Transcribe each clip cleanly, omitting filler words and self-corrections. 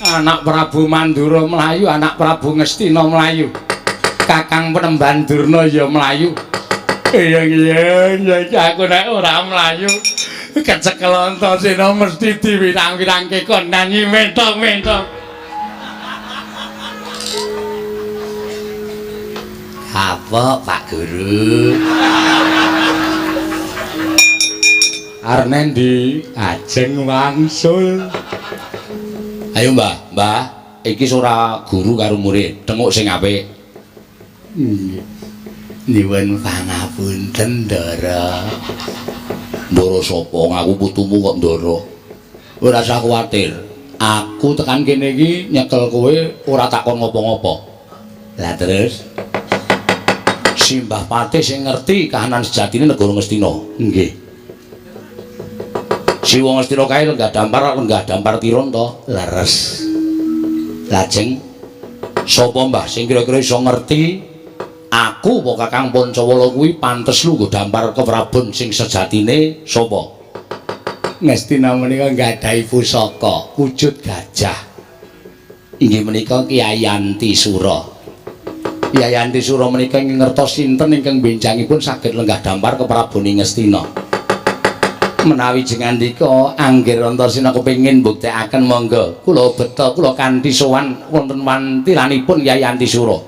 Anak Prabu Mandura mlayu, anak Prabu Ngastina mlayu. Kakang Penemban Durna ya mlayu. Iya iya iya aku nek ora mlayu kecekel Antasena mesti diwirang-wirangke kon nyanyi mentok-mentok. Apa Pak Guru? Arep nendi? Ajeng wangsul. Ayo Mbah, Mbah, iki ora guru karo murid, tenguk sing apik. Nggih. Nyuwun pangapunten, Ndara. Ndara sapa? Ngaku putumu kok Ndara. Ora usah kuwatir. Aku tekan kene iki nyekel kowe ora takon ngopo-ngopo. Lah terus Simbah Patih sing ngerti kahanan sejatine negara Ngastina. Nggih. Siwa Ngastina kae lenggah dampar tiron to? Leres. Lajeng sapa Mbah sing kira-kira iso ngerti aku apa Kakang Pancawala kuwi pantes lungguh dampar keprabon sing sejatine sapa? Ngastina menika nggadahi pusaka wujud gajah. Inggih menika Kyai Antisura. Kyai Antisura menika ing ngertos sinten ingkang benjangipun saged lenggah dampar keprabon ing Ngastina. Menawi jengandika anggir Antasena kepengin mbuktekaken monggo kula beta kula kanthi sowan wonten wantilanipun Kyai Antisura.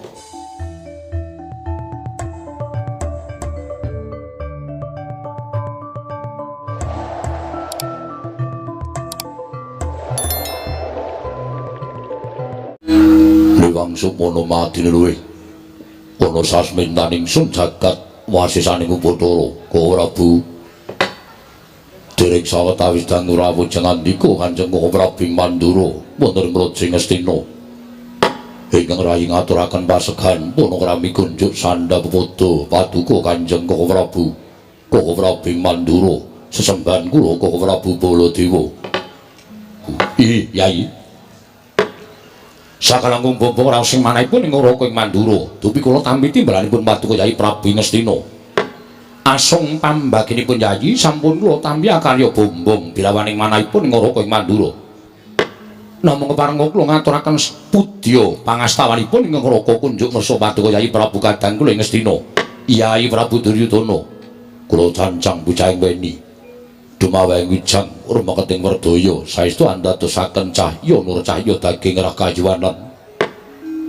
Liwang Sukmana madine luwih ana sasmintaning sun jagat wasisaning Upacara Koko Prabu. Dereng sawetawis dangu rawuh jengandika Kanjeng Koko Prabu Mandura wonten Praja Ngastina. Ingkang rayi ngaturaken pasegan panakrami kunjuk sandha pepodo paduka Kanjeng Koko Prabu. Koko Prabu Mandura sesembahan kula Koko Prabu Baladewa. Ih, Yai. Sakalangkung bombong raos sing manahipun ing Raka ing Mandura. Dupi kula tampi timbalanipun paduka Yai Prabu Ngastina. Asung pambaginipun Yayi sampun kula tampi akarya bombong bilawaning manahipun ing Raka ing Mandura. Namung kepareng kula ngaturaken pudya pangastawanipun ing Raka kunjuk ngersa paduka Yai Prabu kadang kula ing Ngastina. Yai Prabu Duryudana kula cancang bocahing weni. Dumaweng wijang rumeketing werdaya saestu andadosaken cahya nur cahya daging rakayuwanan.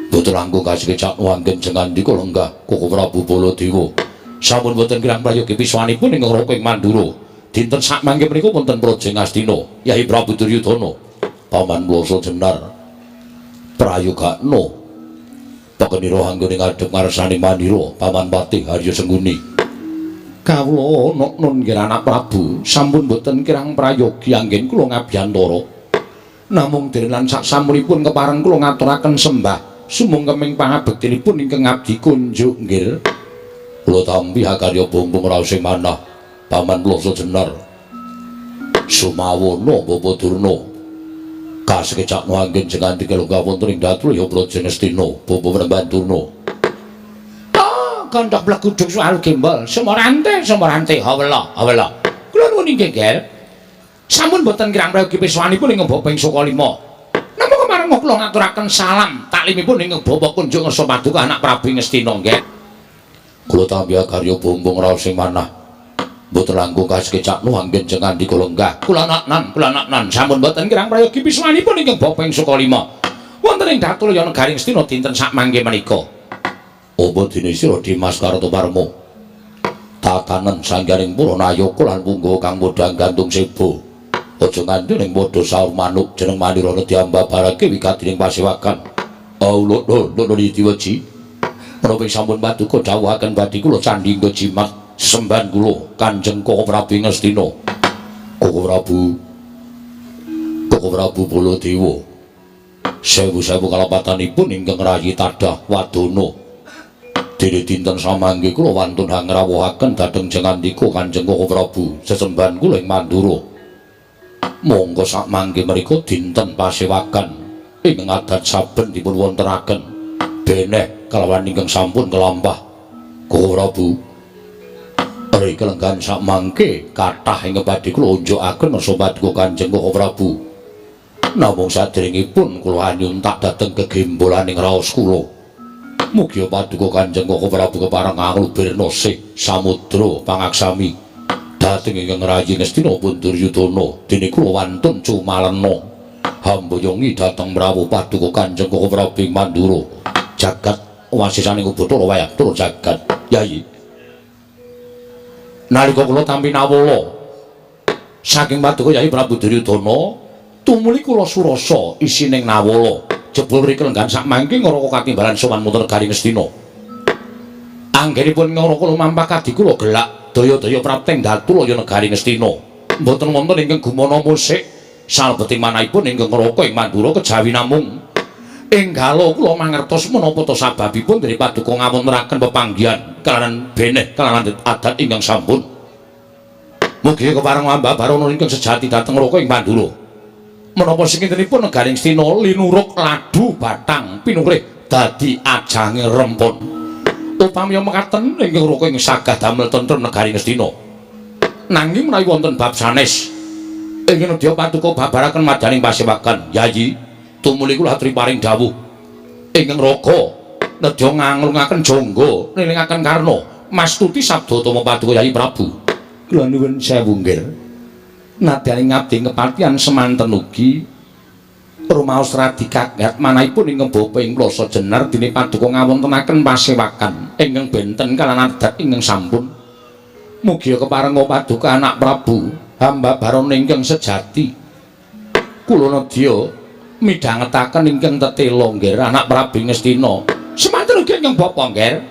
Boten langkung kasekecak wanggen jengandika lenggah Koko Prabu Baladewa. Sampun boten kirang prayogi piswanipun ing Raka ing Mandura. Dinten sakmangke menika wonten Praja Ngastina, Yai Prabu Duryudana. Paman Blasa Jenar prayogakna pekenira anggone ngadhep ngarsane Mandira, Paman Patih Harya Sengkuni. Kawula nok nun nggih anak Prabu, sampun boten kirang prayogi anggen kula ngabiyantara. Namung dereng lan saksampunipun kepareng kula ngaturaken sembah sumungkeming pangabektinipun ingkang ngabdi kunjuk nggih. Kula tampi akarya bombong raos sing manah Paman Blasa Jenar. Sumawana Bapa Durna. Kasekecakna anggen jengandika lenggah wonten ing Datulya Praja Ngastina, Bapa Penemban Durna. Ah, kandhak bleguduk soal gembol, semorante, semorante, hawela, hawela. Kula nuwun inggih, Ger. Sampun boten kirang prayogi piswanipun ing Bapa ing Sukalima. Namung kemareng kula ngaturaken salam taklimipun ing Bapa kunjuk ngersa paduka anak Prabu Ngastina, nggih. Kula tampi akarya bombong raos sing manah. Mboten langkung kasekecakna anggen jengandika lenggah. Kula naknan, kula naknan. Sampun boten kirang prayogi piswanipun ingkang Bapa ing Sukalima. Wonten ing Datulya negaring Ngastina dinten sakmangke menika. Apa dene sira Dimas Kartoparma? Tatanen sanggaring para nayaka lan punggawa kang padha gantung seba. Aja nganti ning padha saur manuk jeneng Manirana diambabarake wigatining pasewakan. Allah lho lho diweji. Menapa sampun paduka dawuhaken badhe kula candhingga jimat sembahan kula Kanjeng Koko Prabu Ngastina. Koko Prabu Koko Prabu Baladewa. Sewu-sewu kalapatanipun ingkang rayi tadah wadana. Dene dinten samangke kula wantun hangrawuhaken dhateng jengandika Kanjeng Koko Prabu sesembahan kula ing Mandura. Monggo sakmangke mriku dinten pasewakan ing adat saben dipun wontenaken beneh kalawan ingkang sampun kelampah. Koko Prabu ri kelenggan sakmangke kathah ing badhe kula unjukaken ngersa paduka Kanjeng Koko Prabu. Namung saderengipun kula anyuntak dhateng gegembolaning raos kula. Mugi paduka Kanjeng Koko Prabu kepareng anglubirna sih samudra pangaksami dhateng ingkang rayi Ngastina pun Duryudana dene kula wantun cumalena hamboyongi dhateng mrawuh paduka Kanjeng Koko Prabu ing Mandura jagat wasisaning Bathara wayang tur jagat. Yayi, nalika kula tampi nawala saking paduka Yayi Prabu Duryudana tumuli kula surasa isining nawala jebul riki lenggan sakmangke ngraka katimbalan sowan wonten negari Ngastina. Anggenipun ngraka lumampah kadi kula gelak daya-daya prapteng datulaya negari Ngastina. Mboten wonten ingkang gumana musik salebeting manahipun ingkang ngraka ing Mandura kejawi namung enggalo kula mangertos menapa ta sababipun dene paduka ngawontenaken pepanggihan kalawan beneh kalawan adat ingkang sampun. Mugi kepareng ambabarono ingkang sejati dhateng ngraka ing Mandura. Menapa sakintenipun negari Ngastina linuruk ladu batang pinurih dadi ajange rempon. Upami mekaten ingkang ngraka ing sagah damel tentrem negari Ngastina. Nanging menawi wonten bab sanes ing nedya paduka babaraken madyaning pasewakan, Yayi, tumuli kula aturi paring dawuh ingkang raga nedya nganglungaken jangga nilingaken karna mastuti sabda tama paduka Yayi Prabu. Kula nuwun sewu nggih. Nadyan ngabdi kepatihan semanten ugi rumaos radi kaget manahipun ingkang bapa ing Plasa Jenar dene paduka ngawontenaken pasewakan ingkang benten kalawan adat ingkang sampun. Mugi keparenga paduka anak Prabu hamba barana ingkang sejati. Kula nedya midhangetaken ingkang tetela nggih anak Prabu Ngastina. Semanten ugi ingkang bapa nggih.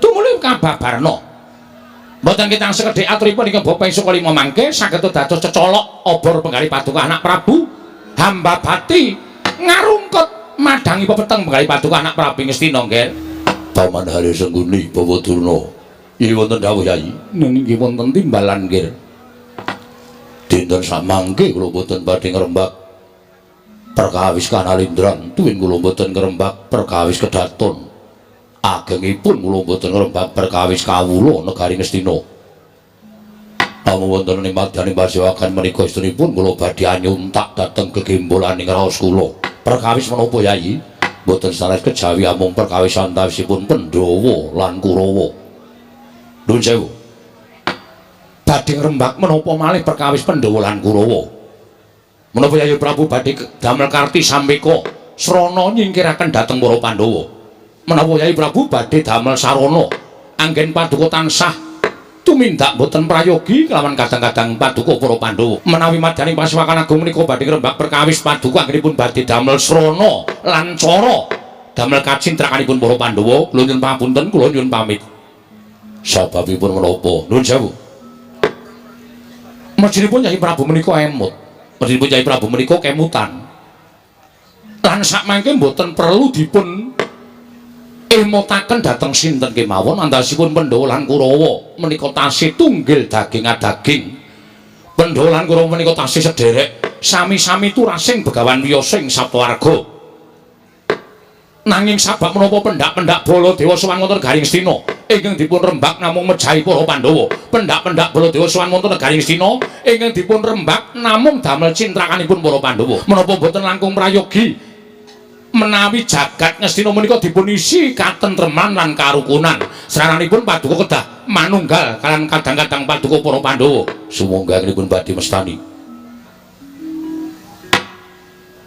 Tumuli kababarna. Mboten kitang sekedhik aturipun ingkang bapa ing Sukalima mangke saged dados cecolok obor penggalih paduka anak Prabu hamba bati ngarungkut madhangi pepeteng penggalih paduka anak Prabu Ngastina nggih. Paman Hari Sengguni Bawa Durna. Inggih wonten dawuh Yayi. Nggih wonten timbalan nggih. Dinten samangke kula boten badhe ngrembak perkawis kanalindran tuwin kula boten ngrembak perkawis kedaton. Agengipun kula boten ngrembak perkawis kawula negari Ngastina. Namung wonten ing madyaning pasewakan menika estunipun kula badhe anyuntak dhateng gegembolaning raos kula. Perkawis menapa Yayi? Boten sanes kejawi amung perkawis antawisipun Pandhawa lan Kurawa. Nuwun sewu. Badhe ngrembak menapa malih perkawis Pandhawa lan Kurawa? Menapa Yayi Prabu badhe damel karti sampeka srana nyingkiraken dhateng para Pandhawa? Menapa Yayi Prabu badhe damel sarana anggen paduka tansah tumindak boten prayogi kelawan kadang-kadang paduka para Pandhawa? Menawi madyaning pasewakan agung menika badhe ngrembak perkawis paduka anggenipun badhe damel srana lan cara damel kacintrakanipun para Pandhawa, kula nyuwun pangapunten, kula nyuwun pamit. Sababipun menapa? Nuwun sewu. Mestinipun Yayi Prabu menika emut. Mestinipun Yayi Prabu menika kemutan. Lan sakmangke mboten perlu dipun emotaken dhateng sinten kemawon antasipun Pandhawa lan Kurawa menika tasih tunggil daging adaging. Pandhawa lan Kurawa menika tasih sederek sami-sami turasing Begawan Wiyasa ing Saptawarga. Nanging sabab menapa pendak-pendak Baladewa sowan wonten negari Ngastina ingkang dipun rembak namung mejahi para Pandhawa. Pendak-pendak Baladewa sowan wonten negari Ngastina ingkang dipun rembak namung damel cintrakanipun para Pandhawa. Menapa boten langkung prayogi menawi jagat Ngastina menika dipun isi katentreman lan karukunan. Srananipun paduka kedah manunggal kalian kadang-kadang paduka para Pandhawa. Sumangga anggenipun badhe mestani.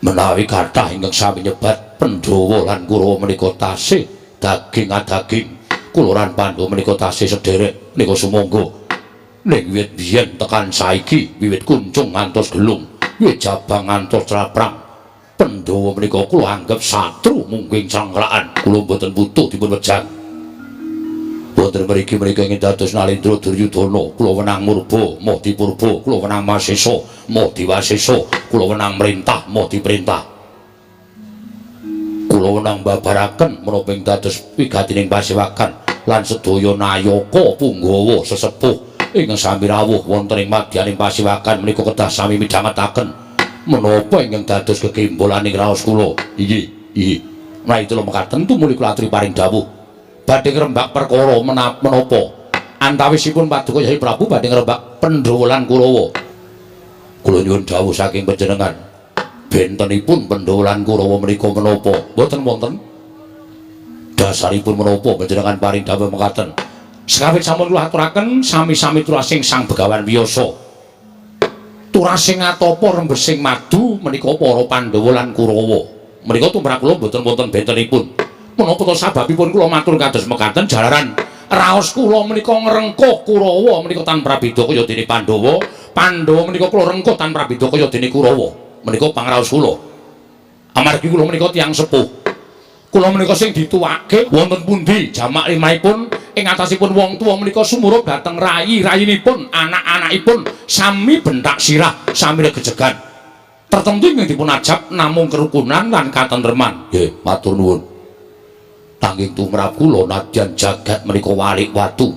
Menawi kathah ingkang sami nyebat Pandhawa lan Kurawa menika tasih daging adaging, kula lan Pandhawa menika tasih sederek menika sumangga. Ning wiwit biyen tekan saiki, wiwit kuncung ngantos gelung, wiwit jabang ngantos traprang, Pandhawa menika kula anggep satru mungging cangklakan. Kula mboten butuh dipun wejang. Wonten mriki menika ingin dados Nalendra Duryudana, kula wenang murba, moh dipurba, kula wenang masesa, moh diwasesa, kula wenang merintah, moh diperintah. Kula wenang babaraken menapa ing dados wigatining pasewakan lan sedaya nayaka punggawa sesepuh ingkang sami rawuh wonten ing madyaning pasewakan menika kedah sami midhangetaken menapa ingkang dados gegembolaning raos kula. Inggih, inggih. Menawi kula mekaten tumuli kula aturi paring dawuh badhe ngrembak perkara menapa antawisipun paduka Yayi Prabu badhe ngrembak Pandhawa lan Kurawa. Kula nyuwun dawuh saking panjenengan. Bentenipun Pandhawa lan Kurawa menika menapa? Mboten wonten. Dasaripun menapa panjenengan paring dawuh mekaten? Sekawit sampun kula aturaken sami-sami turasing Sang Begawan Wiyasa. Turasing atapa rembesing madu menika para Pandhawa lan Kurawa. Menika tumrap kula mboten wonten bentenipun. Menapa to sababipun kula matur kados mekaten jalaran raos kula menika ngrengkuh Kurawa menika tan prabeda kaya dene Pandhawa, Pandhawa menika kula rengkuh tan prabeda kaya dene Kurawa. Menika pangraos kula. Amargi kula menika tiyang sepuh. Kula menika sing dituwake wonten pundi jamak limahipun ing atasipun wong tuwa menika sumurup dhateng rayi, rayinipun, anak-anakipun sami benthak sirah, sami regejegan. Tertentu ingkang dipun ajab namung kerukunan lan katentreman. Nggih, matur nuwun. Nanging tumrap kula nadyan jagat menika walik watu.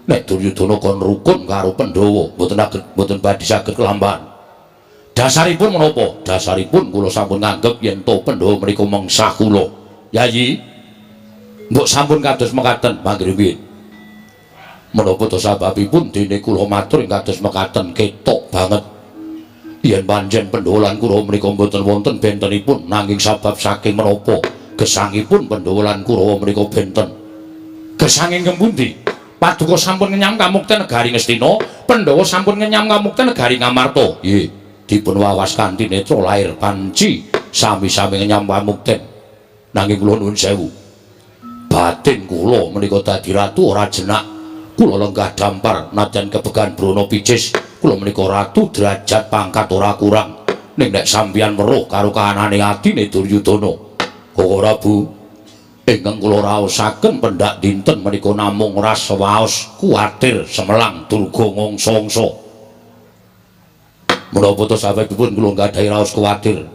Nek Duryudana kon rukun karo Pandhawa, mboten saged mboten badhe saged kelampahan. Dasaripun menapa? Dasaripun kula sampun nganggep yen to Pandhawa menika mengsah kula. Yayi, mbok sampun kados mekaten manggremit. Menapa to sababipun dene kula matur ing kados mekaten ketok banget. Yen pancen Pandhawa lan Kurawa menika mboten wonten bentenipun nanging sabab saking menapa gesangipun Pandhawa lan Kurawa menika benten. Gesang ingkang pundi? Paduka sampun ngenyam kamukten negari Ngastina, Pandhawa sampun ngenyam kamukten negari Ngamarta. Nggih, dipun wawas kanthi netra lair panci sami-sami ngenyam kamukten. Nanging kula nuwun sewu. Batin kula menika dadi ratu ora jenak. Kula lenggah dampar nadyan kebegan brana picis. Kula menika ratu derajat pangkat ora kurang. Ning nek sampeyan weruh karo kahanane atine Duryudana. Koko Prabu, ingkang kula raosaken pendak dinten menika namung rasa waos kuwatir semelang durga ngongso-ongso. Menapa to sababipun kula nggadahi raos kuwatir?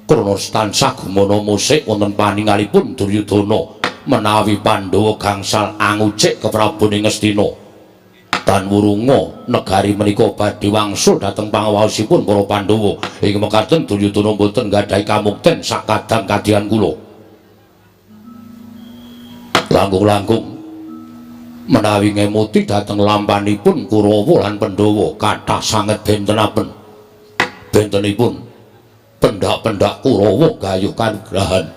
Krana tansah gumana musik wonten paningalipun Duryudana menawi Pandhawa gangsal angucik keprabon ing Ngastina. Tan wurunga negari menika badhe wangsul dhateng pangawaosipun para Pandhawa. Ing mekaten Duryudana mboten nggadahi kamukten sakadang kadian kula. Langkung-langkung menawi ngemuti dhateng lampanipun Kurawa lan Pandhawa kathah sanget bentenapen. Bentenipun pendak-pendak Kurawa gayuh kanugrahan.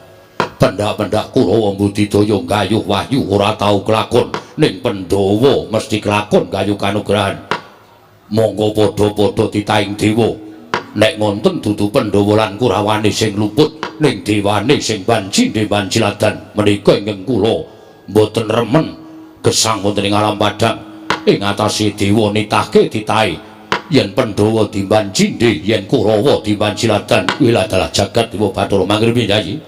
Pendak-pendak Kurawa mbudidaya gayuh wahyu ora tau kelakon, ning Pandhawa mesti kelakon gayuh kanugrahan. Monggo padha-padha titahing dewa. Nek ngonten dudu Pandhawa lan Kurawane sing luput, ning dewane sing banci dewan jiladan. Menika ingkang kula mboten remen gesang wonten ing alam padhang. Ing atase dewa nitahke titahe yen Pandhawa dimban cindhe, yen Kurawa dimban jiladan, kuwi adalah jagat dewa Bathara Manggremi. Yayi,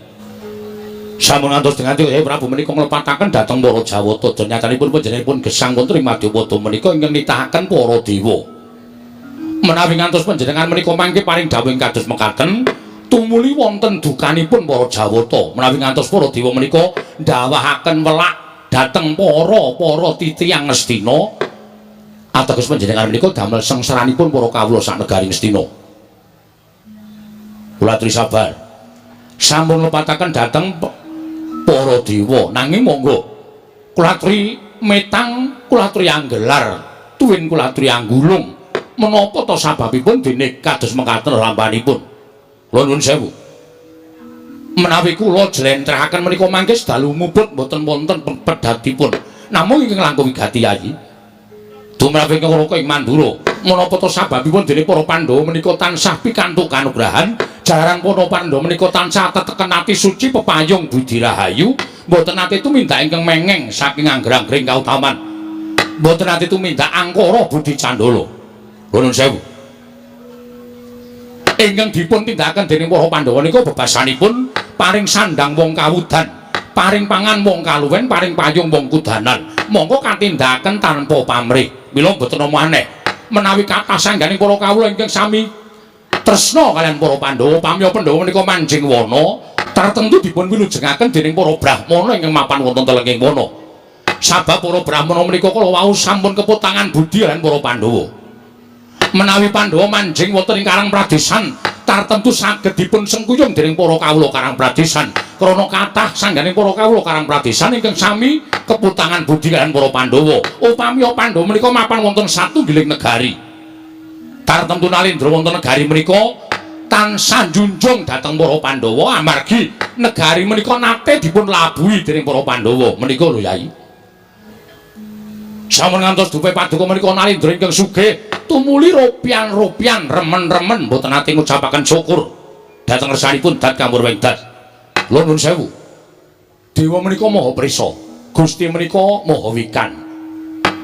sampun ngantos dengan Kyai Prabu menika nglepataken dhateng para Jawata. Nyatanipun panjenenganipun gesang wonten ing Madyapada menika ingkang nitahaken para dewa. Menawi ngantos panjenengan menika mangke paring dawuh kados mekaten, tumuli wonten dukanipun para Jawata. Menawi ngantos para dewa menika ndawahaken welak dhateng para titiyang Ngastina, ateges panjenengan menika damel sengsaranipun para kawula sak negari Ngastina. Kula aturi sabar. Sampun lepataken dhateng para dewa, nanging monggo kula aturi metang, kula aturi anggelar, tuwin kula aturi anggulung. Menapa to sababipun dene kados mekaten lampanipun? Kula nuwun sewu. Menawi kula jlentrehaken menika mangke dalu muput mboten wonten pedhatipun. Namung ingkang langkung wigati Yayi. Tumrap ingkang raka ing Mandura, menapa to sababipun dene para Pandhawa menika tansah pikantuk kanugrahan, jalaran para Pandhawa menika tansah teteken ati suci pepayung budi rahayu, mboten nate tumindak ingkang mengeng saking angger-anggering kautaman. Mboten nate tumindak angkara budi candala. Nuwun sewu. Ingkang dipun tindakaken dening para Pandhawa nika bebasanipun paring sandang wong kawudan, paring pangan wong kaluwen, paring payung wong kudanan. Monggo katindakaken tanpa pamrih. Mila mboten ana aneh menawi kathah sangganing para kawula ingkang sami tresna kaliyan para Pandhawa, pamya Pandhawa menika manjing wana tartemtu dipun wilujengaken dening para brahmana ingkang mapan wonten telenging wana. Sabab para brahmana menika kala wau sampun keputangan budi lan para Pandhawa. Menawi Pandhawa manjing wonten ing Karang Pradesan, tartemtu saged dipun sengkuyung dening para kawula Karang Pradesan. Krana kathah sangganing para kawula Karang Pradesan ingkang sami keputangan budi kaliyan para Pandhawa. Upami Pandhawa menika mapan wonten satunggiling negari, tartemtu nalindra wonten negari menika Tansah njunjung dhateng para Pandhawa amargi negari menika nate dipun labuhi dening para Pandhawa menika lho Yai. Sampun ngantos dupe paduka menika nalindra ingkang sugih tumuli ropian-ropian remen-remen mboten nate ngucapaken syukur dhateng ngersanipun dat kamurwing dat. Kula nuwun sewu. Dewa menika maha prisa, Gusti menika maha wikan.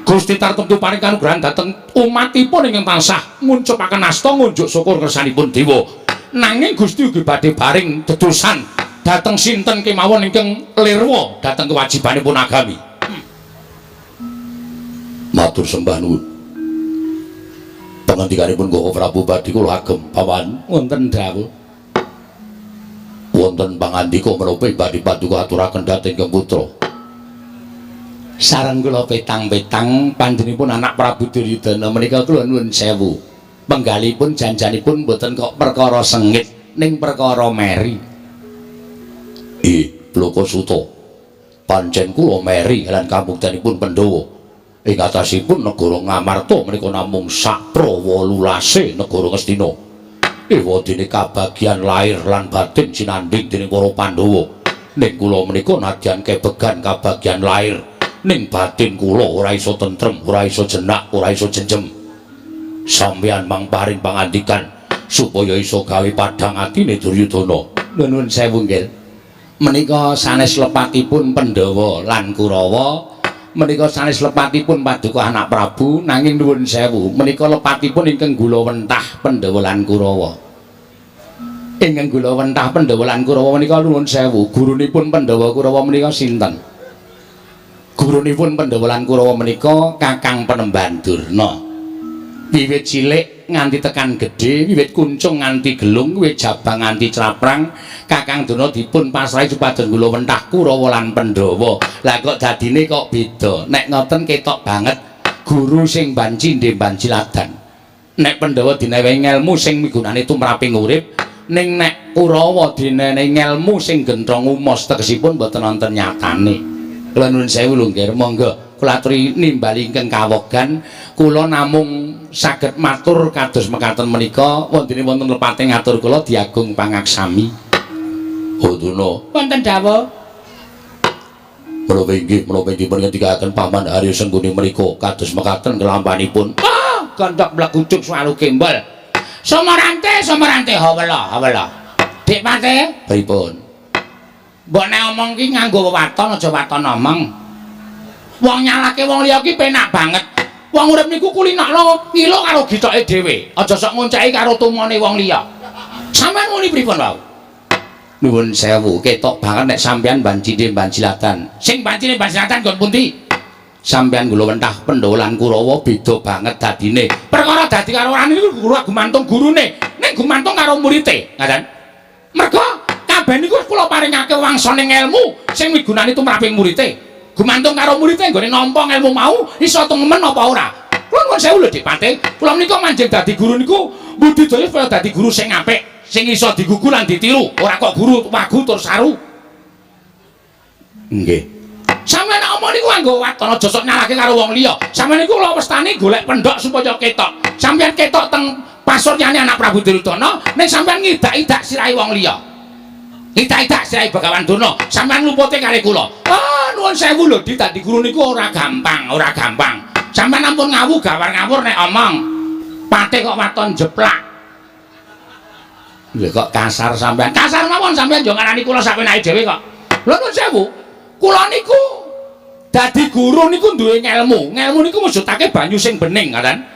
Gusti tartemtu paring kanugrahan dhateng umatipun ingkang tansah nguncupaken asta ngunjuk syukur ngersanipun dewa. Nanging Gusti ugi badhe baring dedosan dhateng sinten kemawon ingkang lirwa dhateng kewajibanipun agami. Matur sembah nuwun. Pangandikanipun Koko Prabu badhe kula agem paman. Wonten dawuh. Wonten pangandika menapa badhe paduka aturaken dhateng ingkang putra. Sareng kula petang-petang panjenenganipun anak Prabu Duryudana menika kula nuwun sewu. Penggalipun janjanipun mboten kok perkara sengit ning perkara meri. Bloko Suta. Pancen kula meri lan kabuktenipun Pandhawa. Ing atasipun negara Ngamarta menika namung sakprawolulase negara Ngastina. Ewadene kabagian lair lan batin sinandhing dening para Pandhawa. Ning kula menika nadyan kebegan kabagian lair, ning batin kula ora iso tentrem, ora iso jenak, ora iso jenjem. Sampeyan mang paring pangandikan supaya iso gawe padhang atine Duryudana. Nuwun sewu nggih. Menika sanes lepatipun Pandhawa lan Kurawa, menika sanes lepatipun paduka anak Prabu, nanging nuwun sewu menika lepatipun ingkang gula wentah Pandhawa lan Kurawa. Ingkang gula wentah Pandhawa lan Kurawa menika nuwun sewu, gurunipun Pandhawa Kurawa menika sinten? Gurunipun Pandhawa lan Kurawa menika Kakang Penemban Durna. Wiwit cilik nganti tekan gedhe, wiwit kuncung nganti gelung, wiwit jabang nganti claprang, Kakang Durna dipun pasrahi supados gula wentah Kurawa lan Pandhawa. Lah kok dadine kok beda? Nek ngoten ketok banget guru sing banci ndhe banci ladan. Nek Pandhawa dinewehi ngelmu sing migunani tumraping urip, ning nek Kurawa dinenehi ngelmu sing genthong umos tegesipun mboten wonten nyatane. Kula nuwun sewu lho nggih, monggo kula aturi nimbali ingkang kawogan, kula namung saged matur kados mekaten menika, wontene wonten lepate ngatur kula diagung pangaksami. Uduna. Wonten dawuh. Menapa inggih, menapa inggih ngendikaken Paman Arya Sengguni menika kados mekaten kelampanipun. Ah, gondok mlegujuk swalu gembol. Somorante, somorante hawela, hawela. Dik Pate, pripun? Mbok nek omong ki nganggo wewaton aja waton omong. Wong nyalake wong liya ki penak banget. Wong urip niku kulinakno ngilo karo gitoke dhewe. Aja sok ngonceki karo tumone wong liya. Sampeyan muni pripun wau? Nuwun sewu, ketok banget nek sampeyan bancine bancilatan. Sing bancine bancilatan nggon pundi? Sampeyan gula wentah Pandhawa lan Kurawa beda banget dadine. Perkara dadi karo ora niku ora gumantung gurune, ning gumantung karo murite, ngaten. Mergo kabeh niku kula paringake wangsane ngelmu sing migunani tumraping murite. Gumantung karo murite nggone nampa ngelmu mau iso temen apa ora. Kula nuwun sewu lho Dik Pate. Kula menika manjing dadi guru niku budidaya supaya dadi guru sing apik, sing iso digugu lan ditiru, ora kok guru wagu tur saru. Nggih. Sampeyan nek omong niku nganggo waton aja sok nyalahke karo wong liya. Sampeyan niku kula westani golek pendhok supaya ketok. Sampeyan ketok teng pasuryane anak Prabu Duryudana, ning sampeyan ngidak-idak sirahe wong liya. Idak-idak sirahe Begawan Durna, sampeyan lupote kali kula. Ah, nuwun sewu lho Dik, dadi guru niku ora gampang, ora gampang. Sampeyan ampun ngawu gawar ngawur nek omong. Pate kok waton jeplak. Lho kok kasar sampeyan. Kasar mawon sampeyan yo ngarani kula sakwenake dhewe kok. Lho nuwun sewu. Kula niku dadi guru niku duwe ngelmu. Ngelmu niku mujudake banyu sing bening, ngaten.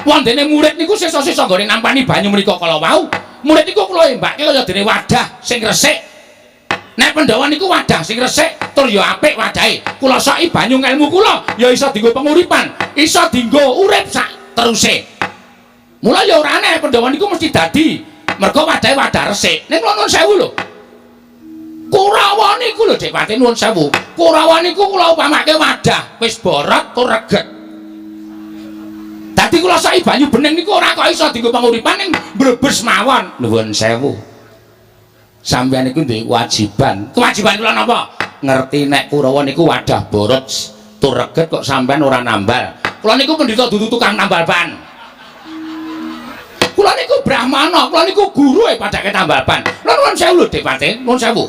Wondene murid niku sesa-sesa nggone nampani banyu menika kala wau. Murid niku kula embake kaya dene wadah sing resik. Nek Pandhawa niku wadah sing resik tur ya apik wadahe. Kula soki banyu ngelmu kula ya iso dienggo penguripan, iso dienggo urip sak teruse. Mula ya ora aneh Pandhawa niku mesti dadi mergo wadahe wadah resik. Ning kula nuwun sewu lho. Kurawa niku lho Dik Pati nuwun sewu. Kurawa niku kula upamake wadah wis borot tur reget. Dadi kula soki banyu bening niku ora kok iso dienggo penguripan ning mbrebes mawon. Nuwun sewu. Sampeyan niku duwe kewajiban. Kewajiban kula napa? Ngerti nek Kurawa niku wadah borot tur reget kok sampeyan ora nambal. Kula niku pendhita dudu tukang nambal ban. Kula Kula niku brahmana, kula niku guru e padake tambal ban. Lha nuwun sewu lho Depate, nuwun sewu.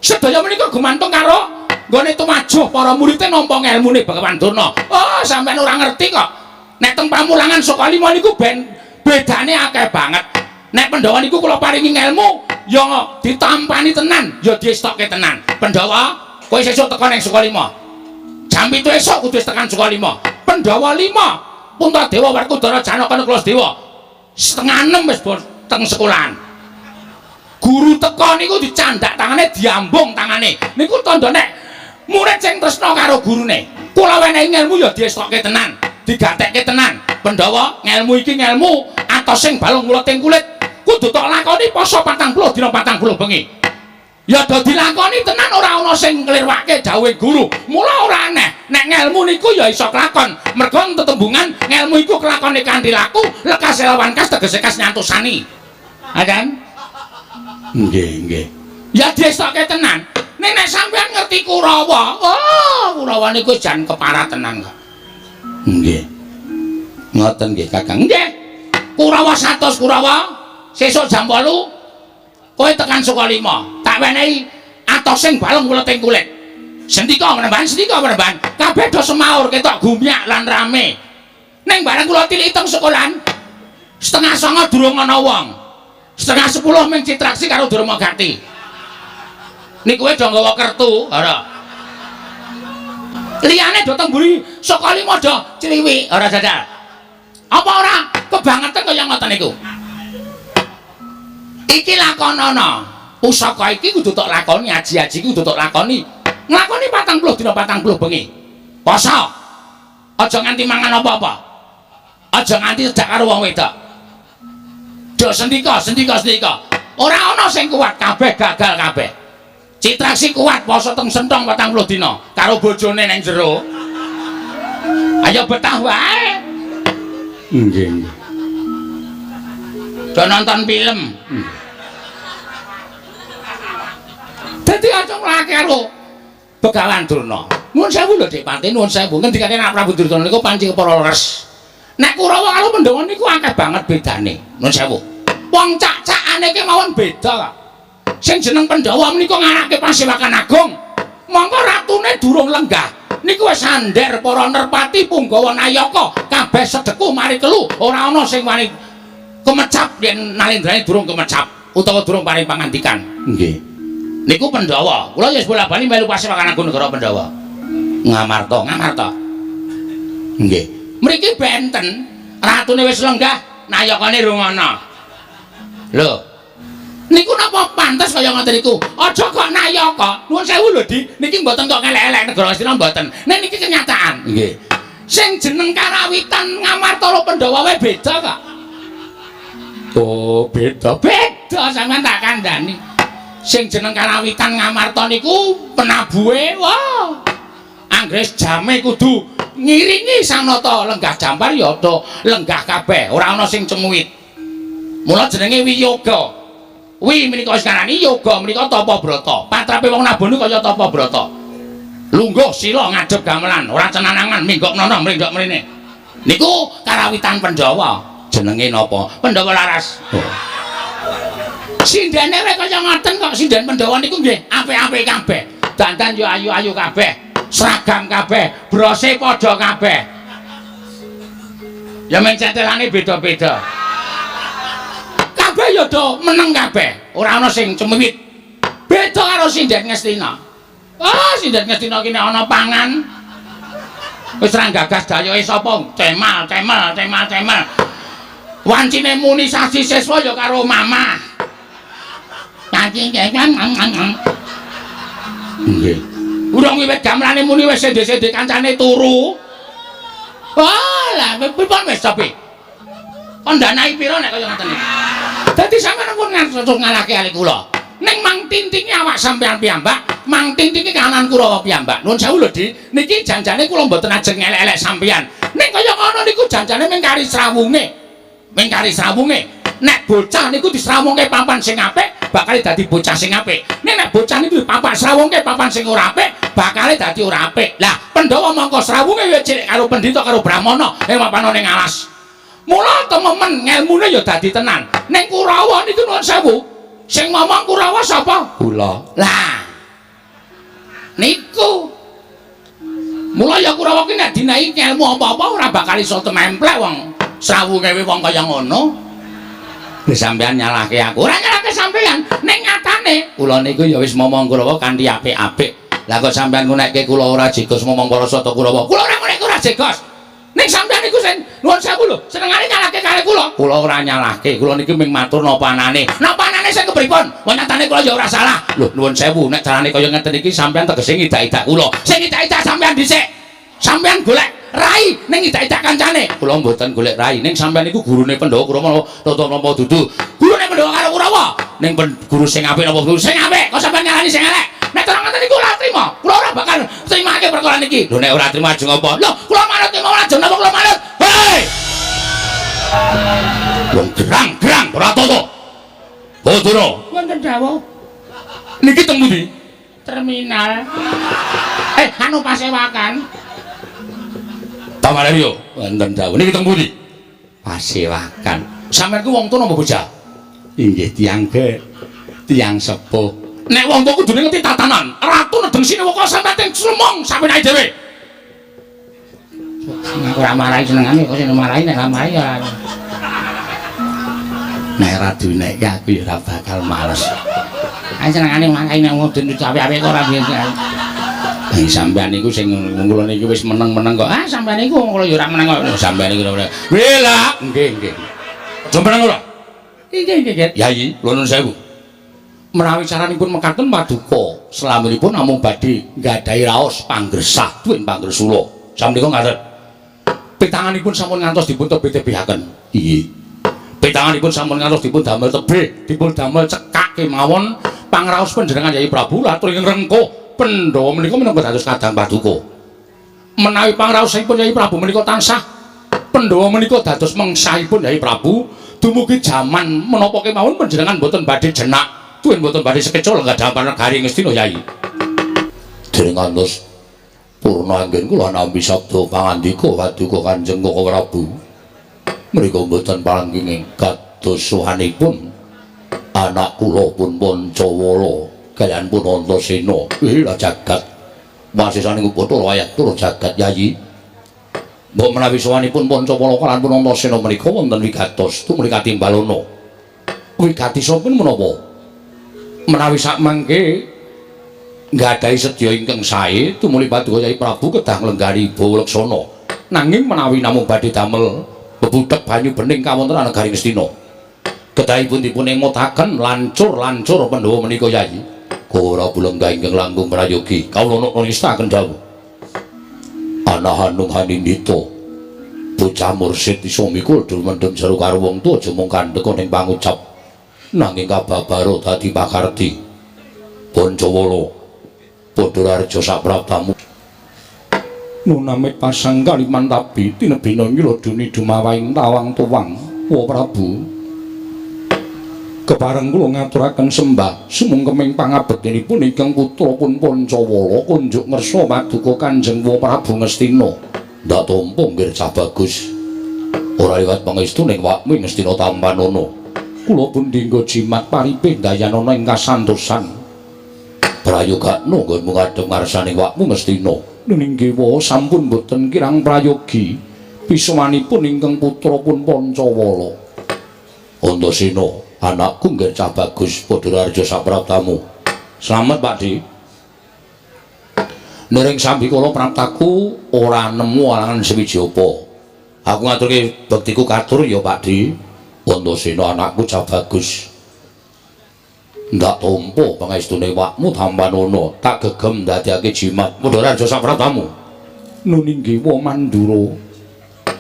Sedaya menika gumantung karo nggone tumajuh para muridé nampa ngelmune Begawan Durna. Oh, sampeyan ora ngerti kok. Nek teng pamulangan Sukalima niku ben bedane akeh banget. Nek Pandhawa niku kula paringi ngelmu, ya ditampani tenan, ya diestokke tenan. Pandhawa, kowe sesuk teka ning Sukalima. Jam 7 esuk kudu wis tekan Sukalima. Pandhawa 5, Puntadewa, Werkudara, Janaka, Nakula, Sadewa. 5:30 wis teng sekolahan. Guru teka niku dicandak tangane, diambung tangane. Niku tandha nek murid sing tresna karo gurune. Kula wenehi ngelmu ya diestokke tenan, digatekke tenan. Pandhawa, ngelmu iki ngelmu atos sing balung muleting kulit. Kudu tok lakoni poso 40 dina 40 bengi. Ya do dilakoni tenan ora ana sing nglirwake dawuhe guru. Mula ora aneh nek ngelmu niku ya iso kelakon. Mergo tetembungan ngelmu iku kelakone kanthi laku, lekas lawan kas tegese kas nyantusani. Ha kan? Nggih, nggih. Ya diestokke tenan. Nek nek sampean ngerti Kurawa, oh, Kurawa niku jan keparah tenan kok. Nggih. Ngoten nggih, Kakang. Nggih. Kurawa 100 Kurawa, sesuk jam 8 kowe tekan Sukalima. Tak wenehi atos sing balung kuleting kulit. Sendika menemban, sendika menemban. Kabeh do semaur ketok gumyak lan rame. Ning bareng kula tiliki teng sekolahan, 8:30 durung ana wong. 9:30 ming Citraksi karo Durmagati. Niku do nggawa kertu, ora. Liyane do teng mburi Sukalima do cliwik, ora jajal. Apa ora kebangetan kaya ngoten niku? Iki lakonana. Pusaka iki kudu tok lakoni, aji-aji iki kudu tok lakoni. Nglakoni 40 dina 40 bengi. Poso. Aja nganti mangan apa-apa. Aja nganti cedak karo wong wedok. Do sendika, sendika, sendika. Ora ana sing kuat, kabeh gagal kabeh. Citraksi kuat poso teng sentong 40 dina karo bojone nang jero. Ayo betah wae. Nggih, nggih. Do nonton film. Dadi aja nglake karo Begawan Durna. Nuwun sewu lho Dik Pati, nuwun sewu. Ngendikane nek Prabu Duryudana niku panci para leres. Nek Kurawa karo Pandhawa niku akeh banget bedane. Nuwun sewu. Wong cak-cakane ki mawon beda kok. Sing jeneng Pandhawa menika ngarake pasewakan agung. Mongko ratune durung lenggah. Niku wis sandher para nerpati punggawa nayaka kabeh sedeku mari kelu, ora ana sing wani kemecap yen nalendrane durung kemecap utawa durung paring pangandikan. Nggih. Niku Pandhawa. Kula ya wis bola-bali melu pasewakan agung negara Pandhawa. Ngamarta, Ngamarta. Nggih. Mriki benten, ratune wis lenggah, nayakane rung ana. Lho. Niku napa pantes kaya ngoten niku? Aja kok nayaka. Nuwun sewu lho, Di. Niki mboten kok ngelek-elek negara Ngastina mboten. Nek niki kenyataan. Nggih. Sing jeneng karawitan Ngamarta karo Pandhawa wae beda kok. Oh, beda. Beda sampean tak kandhani. Sing jeneng karawitan Ngamarta niku penabuhe, wah. Anggres jame kudu ngiringi Sang Nata lenggah jampar ya do lenggah kabeh, ora ana sing cemuwit. Mula jenenge wiyoga. Wi menika wis ngarani yoga menika tapa brata. Patrape wong nabuh niku kaya tapa brata. Lungguh sila ngadhep gamelan, ora cenanangan minggok nono mrindok mrene. Niku karawitan Pandhawa. Jenenge napa? Pandhawa Laras. Oh. Sindene wae kaya ngoten kok, sinden Pandhawa niku nggih apik-apik kabeh. Dandan yo ayu-ayu kabeh, seragam kabeh, brose padha kabeh. Ya men cetelane beda-beda. Kabeh ya do meneng kabeh, ora ana sing cemiwit. Beda karo sinden Ngastina. Ah, sinden Ngastina ki nek ana pangan wis ra gagas dayoke sapa, cemal, cemal, cemal, cemal. Wancine muni sasi siswa ya karo mamah. Nggih. Urung wiwit gamelane muni wis sende-sende kancane turu. Wah, lah pripun wis tapi? Kon danai pira nek kaya ngoten iki? Dadi sampeyan pun ngantos ngalahke ali kula. Ning mang tintinge awak sampeyan piyambak, mang tintinge kahanan Kurawa piyambak. Nuwun sewu lho, Di. Niki janjane kula mboten ajeng ngelek-elek sampeyan. Ning kaya ngono niku janjane mung kari srawunge. Mung kari srawunge. Nek bocah niku disrawungke papan sing apik, bakal dadi bocah sing apik. Nek nek bocah niku dipapak srawungke papan sing ora apik, bakal dadi ora apik. Lah, Pandhawa mangka srawunge wis cilik karo pendhita karo brahmana ing papan ning alas. Mula tememen ngelmune ya dadi tenan. Ning Kurawa niku nuwun sewu. Sing ngomong Kurawa sapa? Kula. Lah. Niku. Mula ya Kurawa ki nek dinehi ngelmu apa-apa ora bakal iso tememplek wong srawunge wong kaya ngono. Wis sampean nyalahke aku. Ora nyalahke sampean. Ning nyatane kula niku ya wis momong Kurawa kanthi apik-apik. Lah kok sampean ngunekke kula ora jegos momong para sata Kurawa. Kula ora ngunekke ora jegos. Ning sampean niku sing nuwun sewu lho, senengane nyalahke karo kula. Kula ora nyalahke, kula niki mung matur napa anane. Napa anane sing kepripun? Wong nyatane kula ya ora salah. Lho nuwun sewu, nek carane kaya ngeten iki sampean tegese ngidak-idak kula. Sing ngidak-idak sampean dhisik. Sampean golek rai ning ngidak-idak kancane. Kula mboten golek rai, ning sampean niku gurune Pandhawa Kurawa napa napa dudu. Gurune Pandhawa karo Kurawa. Ning guru sing apik napa guru sing apik? Kok sampean nyalani sing elek? Nek terang ngoten niku ora trima. Kula ora bakal trimake perkara niki. Lho nek ora trima ajeng apa? Lho kula manut trima ora ajeng napa kula manut? Hei! Wong gerang-gerang ora tata. Badara. Wonten dawuh. Niki teng pundi? Terminal. Anu pasewakan. Tamaryo. Wonten dawuh. Niki teng pundi? Pasewakan. Sampeyan ku wong tuwa napa bocah? Inggih tiyang tiyang sepuh. Nek wong tuwa kudune ngerti tatanan. Ratu nedeng sinewaka sampeyan teng slemong sampeyan dhewe. Aku ora marahi senengane kok sing marahi nek ora marahi ya. Nek ora dinekke aku ya ora bakal males. Ae senengane marahi nek wong den apik-apik kok ora biasa. Eh sampeyan niku sing kula niki wis meneng-meneng kok. Ah sampeyan niku kula ya ora meneng kok. Sampeyan niku ora. Wela, nggih nggih. Aja meneng ora? Nggih nggih. Yayi, kula nuwun sewu. Menawi caranipun mekaten paduka selaminipun namung badhe nggadahi raos pangresah duwin pangresula. Samenika ngaten. Pitanganipun sampun ngantos dipun tebih-tebihaken. Inggih. Pitanganipun sampun ngantos dipun damel tebih, dipun damel cekak kemawon pangraos panjenengan Yayi Prabu latur ing rengkuh Pandhawa menika minangka dados kadang paduka. Menawi pangraosipun Yayi Prabu menika tansah Pandhawa menika dados mengsahipun Yayi Prabu dumugi jaman menapa kemawon panjenengan boten badhe jenak. Tuwin mboten badhe sekeca lenggah damar negari Ngastina Yai. Dereng ngantos purna anggen kula nampi sabda pangandika paduka Kanjeng Koko Prabu. Mriku mboten palangging kados suwanipun anak kula pun Pancawala kaliyan pun Antasena. Lah jagat wasisaning Bathara ayat tur jagat Yayi. Mbok menawi sowanipun Pancawala kaliyan pun Antasena menika wonten wigatos tumrih katimbalana. Wigatisipun menapa? Menawi sakmangke nggadahi sedya ingkang sae tumuli paduka Yai Prabu kedah nglenggani Bawa Leksana. Nanging menawi namung badhe damel bebudhek banyu bening kawontenan negari Ngastina. Kedahipun dipun emutaken lancur-lancur Pandhawa menika Yai. Ora lenggah ingkang langkung prayogi. Kawula nistakaken dawuh. Ana hanung hanindita. Bocah mursid iso mikul dul mendem jero karo wong tuwa aja mung kandhek ning pangucap. Nanging kababaro dadi pakarti. Pancawala padha raja saprabtamu. Nunamit pasang kalimantabi tinebina nyladuni dumawaing tawang tuwang. Wa Prabu. Kepareng kula ngaturaken sembah sumungkeming pangabektinipun ingkang putra pun Pancawala kunjuk ngersa paduka Kanjeng Wa Prabu Ngastina. Ndak tampa nggih cah bagus. Ora liwat pangestu ning wakmu Ngastina tampanana. Kula pun dinggo jimat paripih dayanana ing kasantosan. Prayogakno nggonmu ngadhep ngarsaning wakmu Ngastina. Ning wa sampun boten kirang prayogi pisuwanipun ingkang putra pun Pancawala. Antasena, anakku nggih cah bagus padha raja saprabtamu. Slamet Pak Di. Nering sambikala praptaku ora nemu alangan sewiji apa. Aku ngaturke bektiku katur ya Pak Di. Antasena anakku cah bagus. Ndak tampa pangestune wakmu tampanana, tak gegem ndadekake jimat. Padha raja saprabtamu. Nuninggih wa Mandura.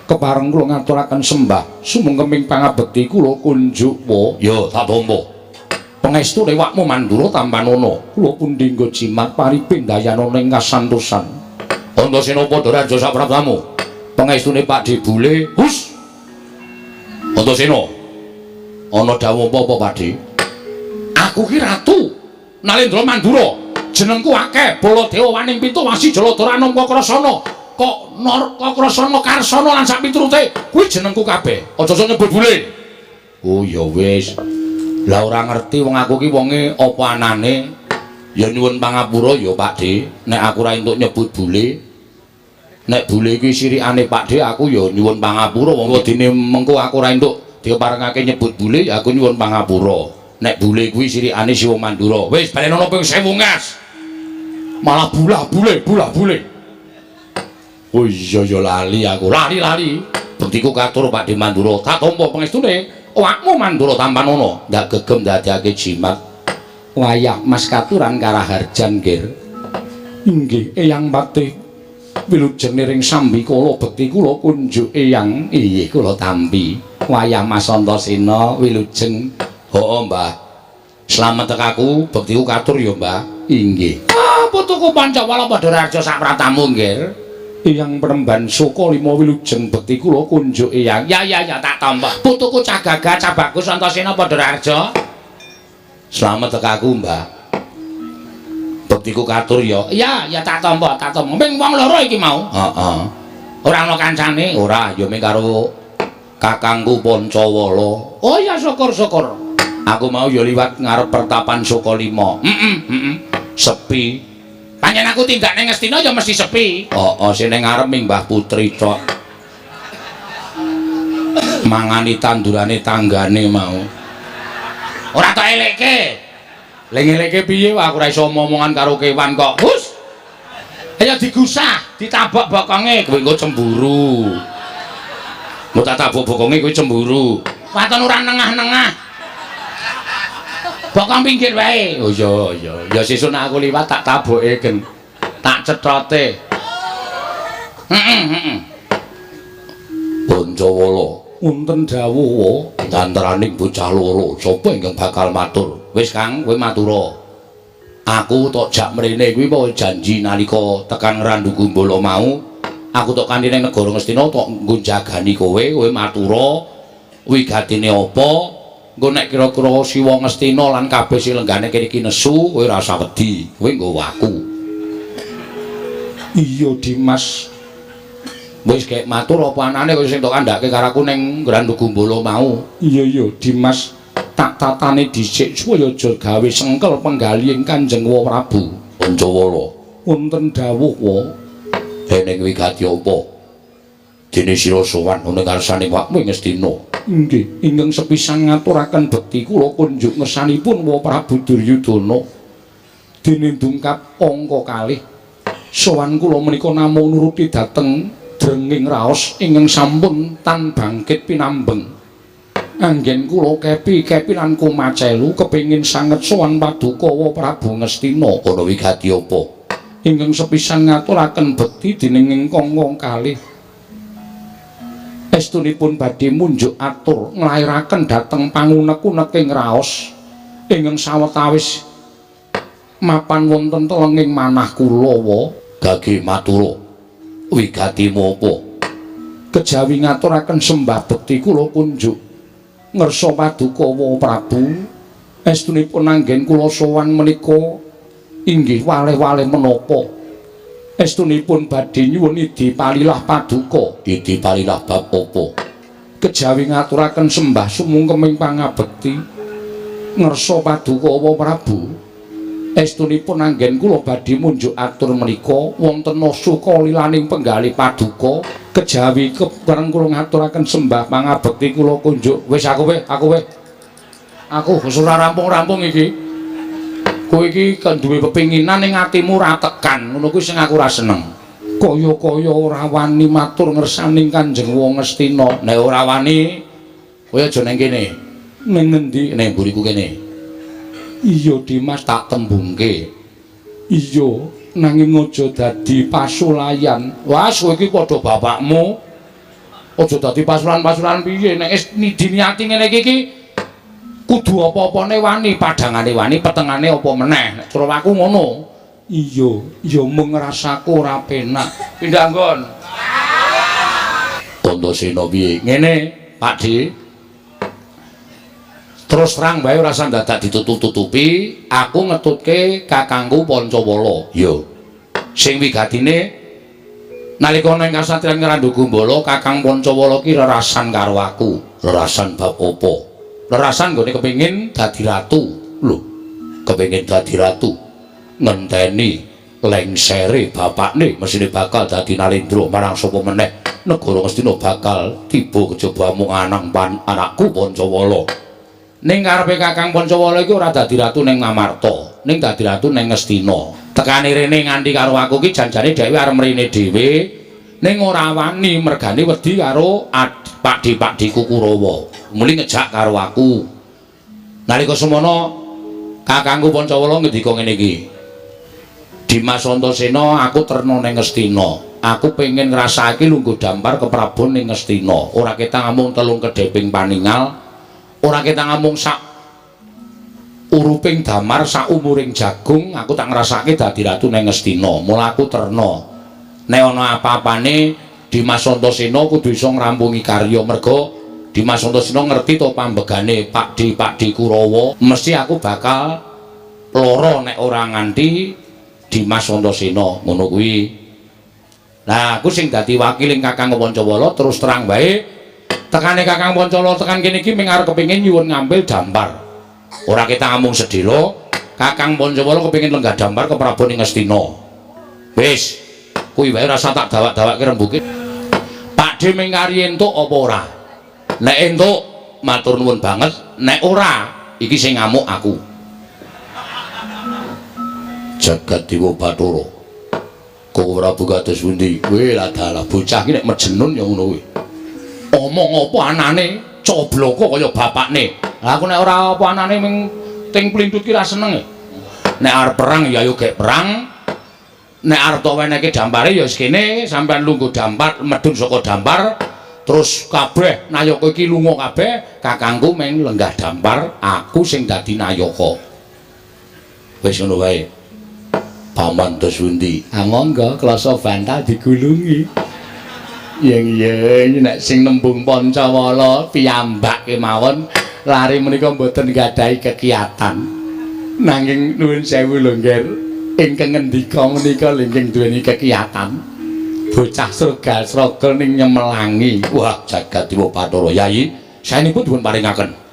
Kepareng kula ngaturaken sembah sumungkeming pangabekti kula kunjuk wa. Ya tak tampa. Pangestune wakmu Mandura tampanana, kula pun dinggo jimat paripih dayanana ing kasantosan. Antasena padha raja saprabtamu. Pangestune Pak Di Bule. Hus. Antasena. Ana dawuh apa-apa Pak Di? Aku ki ratu Nalendra Mandura. Jenengku akeh, Baladewa Waning Pitu Wasi Jaladara Anangka Krasana. Kok Narka Krasana Karsana lan sak piturute kuwi jenengku kabeh. Aja sok nyebut bule. Oh ya wis. Lah ora ngerti wong aku ki wonge apa anane. Ya nyuwun pangapura ya Pak De, nek aku ora entuk nyebut bule. Nek bule iki sirikane Pak De, aku ya nyuwun pangapura wong wedine mengko aku ora entuk diparengake nyebut bule, ya aku nyuwun pangapura. Nek bule kuwi sirikane Siwa Mandura. Wis balenono ping 1000 ngas. Malah bulah bule, bulah bule. Oh iya ya lali aku, lali-lali. Bektiku katur Pak De Mandura, tak tampa pangestune. Awakmu Mandura tampanono, ndak gegem ndadekake jimat. Wayah Mas katuran karaharjan nggir. Inggih Eyang Patih. Wilujeng niring sambikala bekti kula kunjuk Eyang. Inggih kula tampi. Wayah Mas Antasena wilujeng. Heeh, Mbah. Slamet tekaku, bektiku katur ya, Mbah. Inggih. Ah, putuku Pancawala padha raja sak pratamu nggir. Eyang Premban Sukalima wilujeng bekti kula kunjuk Eyang. Ya ya ya tak tampa. Putuku Cah Gagah Cah Bagus Antasena padha raja. Slamet tekaku, Mbah. Bektiku katur ya. Iya, ya tak tampa, tak tampa. Ming wong loro iki mau. Heeh. Ora ana kancane? Ora, ya ming karo kakangku Pancawala. Oh ya syukur-syukur. Aku mau ya liwat ngarep pertapan Sukalima. Heeh, heeh. Sepi. Pancen aku tindak ning Ngastina ya mesti sepi. Heeh, sing ning ngarep ming Mbah Putri tok. Mangani tandurane tanggane mau. Ora tak elekke. Lha ngelekke piye wae aku ora iso omongan karo kewan kok. Hus. Ayo digusah, ditabok bokonge kowe engko cemburu. Engko tak tabok bokonge kowe cemburu. Waton ora nengah-nengah. Bokong pinggir wae. Oh iya iya. Ya sesuk nek aku liwat tak taboke gen. Tak cethote. Heeh heeh. Pancawala, wonten dawuh antaraning bocah loro, sapa ingkang bakal matur? Wis Kang, kowe matura. Aku tok jak mrene kuwi apa janji nalika tekan Randu Gumbala mau, aku tok kanthi ning negara Ngastina tok nggo jagani kowe, kowe matura wigatine apa? Engko nek kira-kira Siwa Ngastina lan kabeh sing lenggane kene iki nesu, kowe ora usah wedi, kowe nggawa aku. Iya, Dimas. Wis gek matur apa anane kowe sing tok kandhake karo aku ning Randu Gumbala mau. Iya iya, Dimas. Tak tatane dhisik supaya aja gawe sengkel penggalihing Kanjeng Prabu. Pancawala, wonten dawuh wa. Dening wigati apa? Dene sira sowan ana ngarsane awakmu ing Ngastina. Inggih, ingkang sepisan ngaturaken bekti kula kunjuk ngersanipun wa Prabu Duryudana. Dene dungkap angka kalih. Sowan kula menika namung nuruti dhateng drenging raos ingkang sampun tan bangkit pinambeng. Anggen kula kepi-kepi lan kumacelu kepengin sanget sowan paduka wa Prabu Ngastina. Ana wigati apa? Ingkang sepisan ngaturaken bekti dening ingkang kalih. Estunipun badhe munjuk atur nglairaken dhateng pangunek-uneking raos ingkang sawetawis mapan wonten telenging manah kula wa. Gage matura. Wigatimu apa? Kejawi ngaturaken sembah bekti kula kunjuk ngersa paduka wa Prabu. Estunipun anggen kula sowan menika inggih waleh-waleh menapa? Estunipun badhe nyuwun idi palilah paduka. Idi palilah bab apa? Kejawi ngaturaken sembah sumungkeming pangabekti ngersa paduka wa Prabu. Estunipun anggen kula badhe munjuk atur menika wonten suka lilaning penggalih paduka. Kejawi kepareng kula ngaturaken sembah pangabekti kula kunjuk. Wis aku weh, aku weh. Aku wis ora rampung-rampung iki. Kowe iki kan duwe pepinginan ning atimu ora tekan, ngono kuwi sing aku ora seneng. Kaya-kaya ora wani matur ngersaning Kanjeng Wong Ngastina. Nek ora wani, kowe aja ning kene. Ning ngendi? Ning mburiku kene. Iya, Dimas, tak tembungke. Iya, nanging aja dadi pasulayan. Wah, kowe iki padha bapakmu. Aja dadi pasulan-pasulan piye nek wis diniati ngene iki kudu apa-apane wani, padhangane wani, petengane apa meneh. Nek cara aku ngono. Iya, ya mung rasaku ora penak. Pindah nggon. Antasena piye? Ngene, Pak De. Terus terang wae ora usah dadak ditutup-tutupi, aku ngetutke kakangku Pancawala. Ya. Sing wigatine Nalika ana ing kasatriyan Ngrandu Gumbala, Kakang Pancawala ki rerasan karo aku. Rerasan bab apa? Rerasan nggone kepengin dadi ratu. Lho, kepengin dadi ratu. Ngenteni lengsere bapakne mesine bakal dadi Nalendra marang sapa meneh. Negara Ngastina bakal tiba kejaba amung anang pan anakku Pancawala. Ning karepe Kakang Pancawala iki ora dadi ratu ning Ngamarta, ning dadi ratu ning Ngastina. Tekane rene nganti karo aku ki janjane dhewe arep mrene dhewe, ning ora wani mergane wedi karo pakde-pakdeku Kurawa. Muli ngejak karo aku. Nalika semono kakangku Pancawala ngendika ngene iki. Dimas Antasena, aku terna ning Ngastina. Aku pengen ngrasake lungguh dampar keprabon ning Ngastina. Ora ketang amung telung kedheping paningal, ora ketang amung sak uruping damar sak umuring jagung, aku tak ngrasake dadi ratu ning Ngastina. Mula aku terna. Nek ana apa-apane Dimas Antasena kudu iso ngrampungi karya merga Dimas Antasena ngerti to pambegane Pakde-pakde Kurawa, mesti aku bakal lara nek ora nganti Dimas Antasena ngono kuwi. Lah aku sing dadi wakiling Kakang Pancawala terus terang wae tekane Kakang Pancawala tekan kene iki ming arep kepengin nyuwun ngambil dampar. Ora ketang amung sedhela, Kakang Pancawala kepengin lenggah dampar ke Prabu ing Ngastina. Wis, kuwi wae rasa tak dawak-dawakke rembuke. Pakde ming kari entuk apa ora? Nek entuk matur nuwun banget, nek ora iki sing ngamuk aku. Jagat Dewa Bathara. Koko Prabu kados pundi? Kowe lah dalah bocah iki nek mejenun ya ngono kuwi. Omong apa anane cobloko kaya bapakne. Lah aku nek ora apa anane ming ting plintut ki ra seneng. Nek arep perang ya ayo gek perang. Nek arep tok wenehke dampare ya wis kene sampean lungguh dampar medhun saka dampar terus kabeh nayaka iki lunga kabeh, kakangku meng lenggah dampar, aku sing dadi nayaka. Wis ngono wae. Paman dos pundi? Angangga klasa bantal digulungi. Yen yen nek sing nembung Pancawala piyambak kemawon lari menika mboten nggadahi kekiatan. Nanging nuwun sewu lho Ngger, ingkang ngendika menika lho duweni kekiatan. Bocah sregal-sregel ning nyemelangi. Wah, jagat Dewa Bathara Yayi, saenipun dipun paringaken.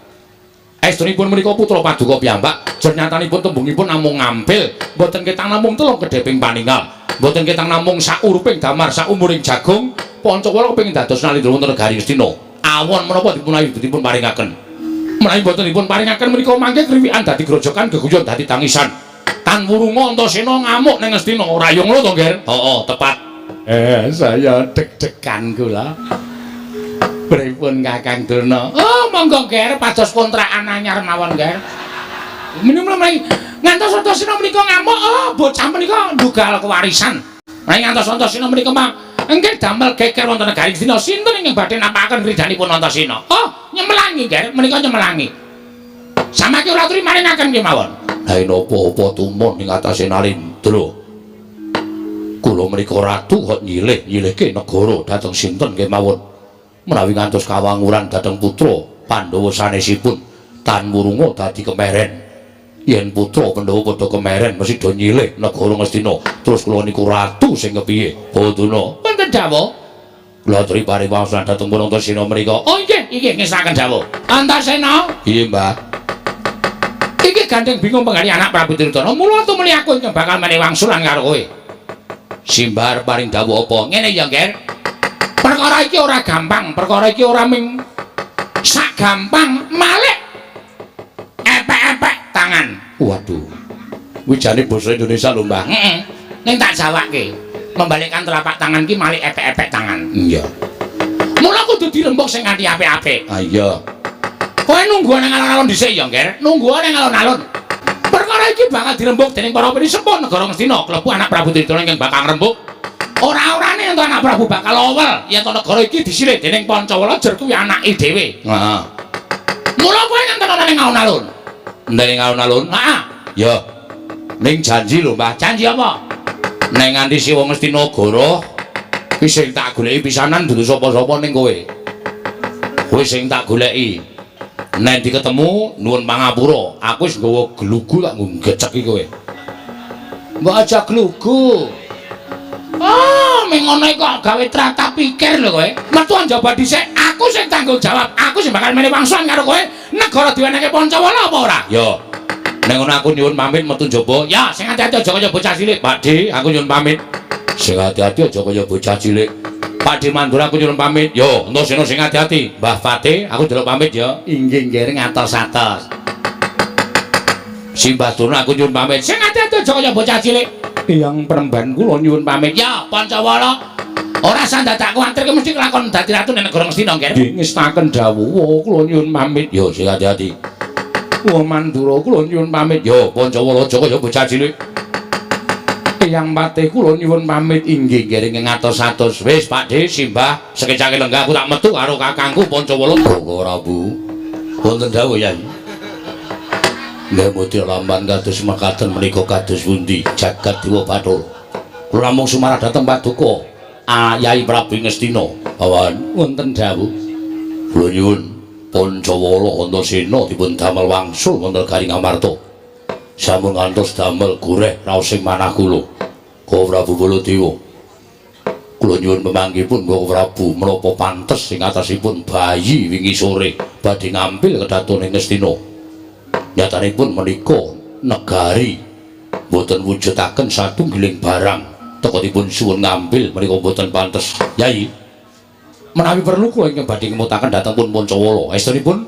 Estunipun menika putra paduka piyambak, jernyatanipun tembungipun namung ngampil, mboten ketang namung telung kedheping paningal, mboten ketang namung sauruping damar saumuring jagung. Pancawala kepengin dados Nalendra wonten negari Ngastina. Awon menapa dipun paringaken? Menawi mboten dipun paringaken menika mangke kriwikan dadi grojokan, geguyon dadi tangisan. Tan wurunga Antasena ngamuk ning Ngastina. Ora yo ngono to, Ngger? Heeh, tepat. Saya deg-degan kula. Pripun Kakang Durna? Oh, monggo Ngger, pados kontrakan anyar mawon, Ngger. Menika ngantos Antasena menika ngamuk, oh bocah menika ndugal kewarisan. Menawi ngantos Antasena menika mah engke damel geger wonten negari Ngastina, sinten ingkang badhe nampakaken kridanipun Antasena? Oh, nyemelangi, Ngger, menika nyemelangi. Samake ora aturi maringaken kemawon. Lah napa-apa tumon ing atase Nalendra. Kula menika ratu kok nyilih-nyilihke negara dhateng sinten kemawon. Menawi ngantos kawanguran dhateng putra Pandhawa sanesipun tan wurunga dadi kemeren. Yen putra Pandhawa padha kemeren mesti do nyilih negara Ngastina. Terus kula niku ratu sing kepiye? Badana. Wonten dawuh. Kula aturi paring wangsulan dhateng pun Antasena menika. Oh nggih, inggih ngesaken dawuh. Antasena? Iya, Mbah. Iki gandeng bingung penggali anak Prabu Duryudana. Mula tumuli aku ingkang bakal menehi wangsulan karo kowe. Simbar paring dawuh apa? Ngene ya, Ngger. Perkara iki ora gampang, perkara iki ora ming sak gampang malik epek-epek tangan. Waduh. Kuwi jane basa Indonesia lho, Mbah. Heeh. Ning tak jawabke. Membalikkan telapak tangan ki malik epek-epek tangan. Iya. Mula kudu dirembug sing kanthi apik-apik. Ah iya. Kowe nunggu nang alon-alon dhisik ya, Ngger. Nunggu nang alon-alon. Perkara iki bakal dirembug dening para pinisepuh negara Ngastina, klebu anak Prabu Duryudana ingkang bakal ngrembug. Ora-orane yen anak Prabu bakal owel yen to negara iki disilih dening Pancawala jer kuwi anake dhewe. Heeh. Mula kowe nganten ana ning alun-alun. Ning alun-alun? Heeh. Ya. Ning janji lho, Mbah. Janji apa? Nek nganti Siwa Ngastina goro kuwi sing tak goleki pisanan dudu sapa-sapa ning kowe. Kowe sing tak goleki. Nek diketemu nuwun pangapura, aku wis nggawa glugu tak nggo geceki kowe. Mbok aja glugu. Oh, ming ngono kok gawe tratah pikir lho kowe. Metu njaba dhisik, aku sing tanggung jawab, aku sing bakal mene wangsulan karo kowe. Negara diwenehke Pancawala apa ora? Ya. Nek ngono aku nyuwun pamit metu njaba. Ya, sing ati-ati aja kaya bocah cilik. Pakde, aku nyuwun pamit. Sing ati-ati aja kaya bocah cilik. Pakde Mandura aku nyuwun pamit. Yo, Antasena sing ati-ati. Mbah Fatih, aku njaluk pamit ya. Inggih, nggih, ngatos-atos. Simbah Durna aku nyuwun pamit. Sing ati-ati aja kaya bocah cilik. Eyang Premban kula nyuwun pamit. Ya, Pancawala. Ora usah dadak kuwatir mesti kelakon dadi ratu ning negara Ngastina, Nger. Nggih, ngestaken dawuh kula nyuwun pamit. Yo, sing ati-ati. Wa Mandura kula nyuwun pamit. Yo, Pancawala aja kaya bocah cilik. Eyang Patih kula nyuwun pamit. Inggih, nggih, ngatos-atos. Wis, Pakde, Simbah, sekecake lenggah aku tak metu karo kakangku Pancawala. Koko Prabu. Wonten dawuh, Yai. Nggih, mboten lamban kados mekaten menika kados pundi jagat Dewa Bathara. Kula namung sumarah dhateng paduka Yai Prabu Ngastina. Bawan wonten dawuh. Kula nyuwun Pancawala Antasena dipun damel wangsul wonten Garing Amarta. Sampun ngantos damel goreh raos ing manah kula. Koko Prabu Baladewa. Kula nyuwun pemanggihipun Koko Prabu menapa pantes ing atasipun bayi wingi sore badhe ngampil kedaton ing Ngastina. Nyatanipun menika negari mboten wujudaken satunggiling barang teka dipun suwun ngambil menika mboten pantes. Yai, menawi perlu kula ingkang badhe ngemutaken dhateng pun Pancawala. Estunipun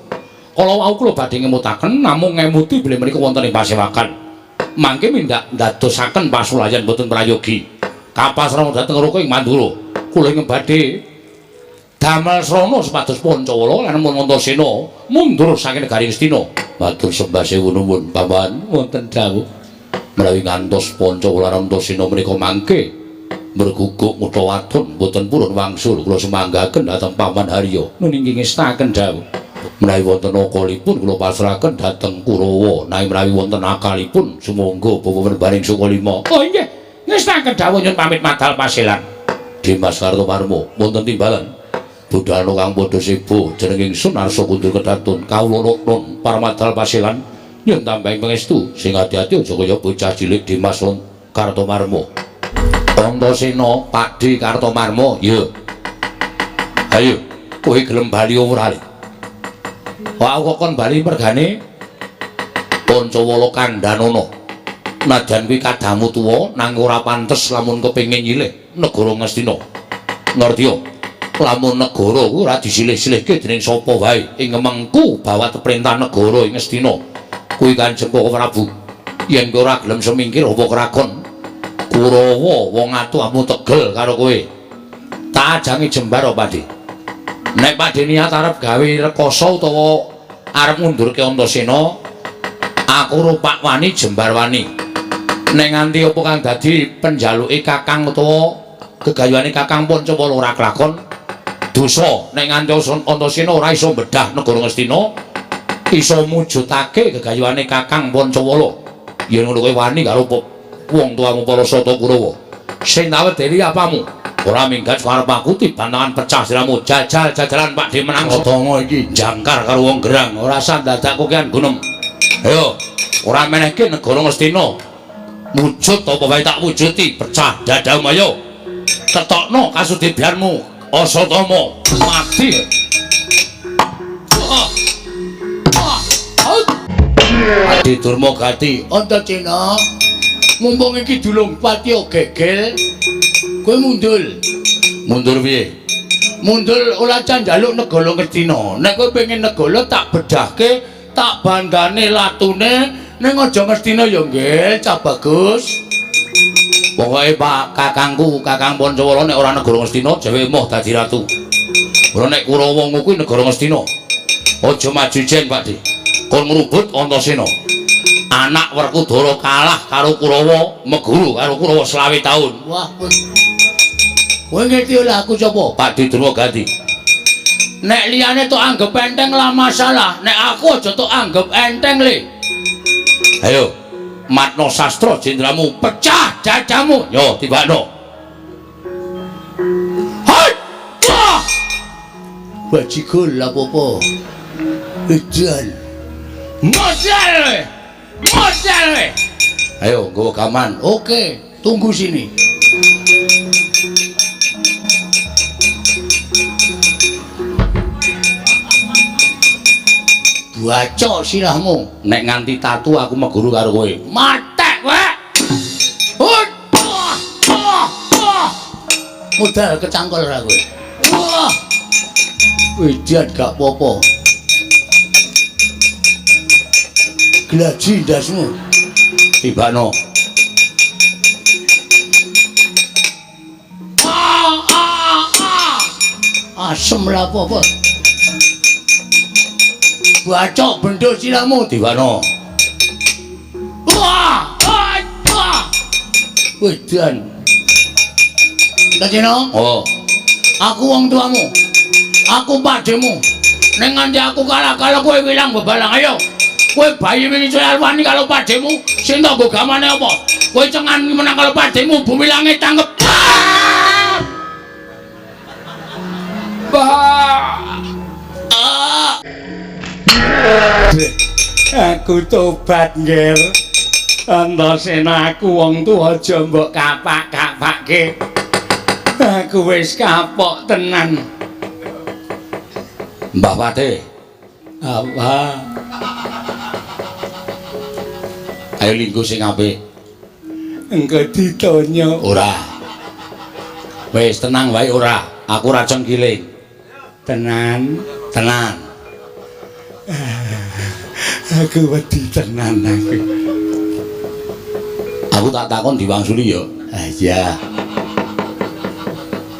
kala wau kula badhe ngemutaken namung ngemuti bilih menika wonten ing pasewakan. Mangke mindak ndadosaken pasulayan mboten prayogi. Kapasrana dhateng Raka ing Mandura. Kula ingkang badhe damel srana supados Pancawala lan Antasena mundur saking negari Ngastina. Matur sembah sewu nuwun paman, wonten dawuh. Menawi ngantos Pancawala lan Antasena menika mangke merguguk ngutha wadon mboten purun wangsul kula sumanggaken dhateng Paman Harya. Nun inggih ngestaken dawuh. Menawi wonten akalipun kula pasrahaken dhateng Kurawa, nanging menawi wonten akalipun sumangga bapa penembaning Sukalima. Oh inggih, ngestaken dawuh nyuwun pamit madal pasilan. Dimas Kartomarmo wonten timbalan. Budhana kang padha sebo jeneng ingsun arsa kundur kedatun kawula nun parmadal pasilan nyuwun tambahing pangestu sing ati-ati aja kaya bocah cilik Dimas Kartomarmo. Antasena Pakde Kartomarmo, ya. Ayo, kowe gelem bali ora le? Wah, kok kon bali mergane Pancawala kandhanana. Najan kuwi kadamu tuwa nanging ora pantes lamun kepengin nyilih negara Ngastina. Ngerti yo? Lamun negara kuwi ora disilih-silihke dening sapa wae ing mengku bawat perintah negara ing Ngastina. Kuwi Kanjeng Koko Prabu. Yen kowe ora gelem semingkir apa krakon Kurawa wong atuhmu tegel karo kowe. Tak ajangi jembar apa, Pakde? Nek Pakde niat arep gawe rekoso utawa arep ngundurke Antasena, aku rupak wani jembar wani. Nek nganti apa kang dadi penjaluke kakang utawa gegayuhane kakang Pancawala ora kelakon, dosa nek nganti Antasena ora iso mbedah negara Ngastina, iso mujudake gegayuhane kakang Pancawala. Yen ngono kowe wani karo wong tuamu para Sata Kurawa. Sing tak wedeni apamu? Ora minggat karep aku tiban tangan pecah siramu. Jajal-jajalan Pakde menang satanga iki jangkar karo wong gerang. Ora usah dadak kokean gunem. Ayo, ora menehke negara Ngastina. Wujud apa wae tak wujuti, pecah dadamu ayo. Ketokno kasudibianmu, Asatama. Mati. Adi Durma Gati, Antasena. Mumpung iki dulung patiya gegel, kowe mundur. Mundur piye? Mundur ora njaluk negara Ngastina. Nek kowe pengen negara tak bedhahke, tak bandane latune, ning aja Ngastina ya nggih, cah bagus. Pokoke Pak kakangku, Kakang Pancawala nek ora negara Ngastina dhewe emoh dadi ratu. Ora nek Kurawa kuwi negara Ngastina. Aja maju jen, Pakde. Kon ngrubut Antasena. Anak Werkudara kalah karo Kurawa, meguru karo Kurawa 25 taun. Wah, kowe ngerti ora aku sapa? Pakde Durma Gati. Nek liyane tok anggep enteng lah masalah, nek aku aja tok anggep enteng le. Ayo, matno sastra jendramu pecah dadamu. Yo, tibakno. Hai! Wah! Bajigul apa-apa. Edan. Modal. Modal. Ayo, nggawa gaman. Oke, tunggu sini. Bacok sirahmu. Nek nganti tatu aku meguru karo kowe. Matek kowe. Modal kecangkol ora kowe. Wah. Wejan gak apa-apa. Glaji ndasmu. Tibakno. Asem ra apa-apa. Bacok bendho sirahmu. Tibakno. Wah! Wah! Wedan. Antasena. Oh. Aku wong tuamu. Aku pakdemu. Nek nganti aku kalah kalau kowe wilang bebalang ayo. Kowe bayi wingi wani karo pakdemu, sing tak nggo gamane apa? Kowe cengan menang karo pakdemu, bumi langit tanggep. Aku tobat, Ngger. Antasena aku wong tuwa aja mbok kapak-kapake. Aku wis kapok tenan. Mbah Pate. Apa? Ayo linggo sing apik. Engko ditonyo. Ora. Wis tenang wae ora. Aku ora cengkiling. Tenan, tenan. Aku wedi tenan aku. Aku tak takon diwangsuli ya. Ah iya.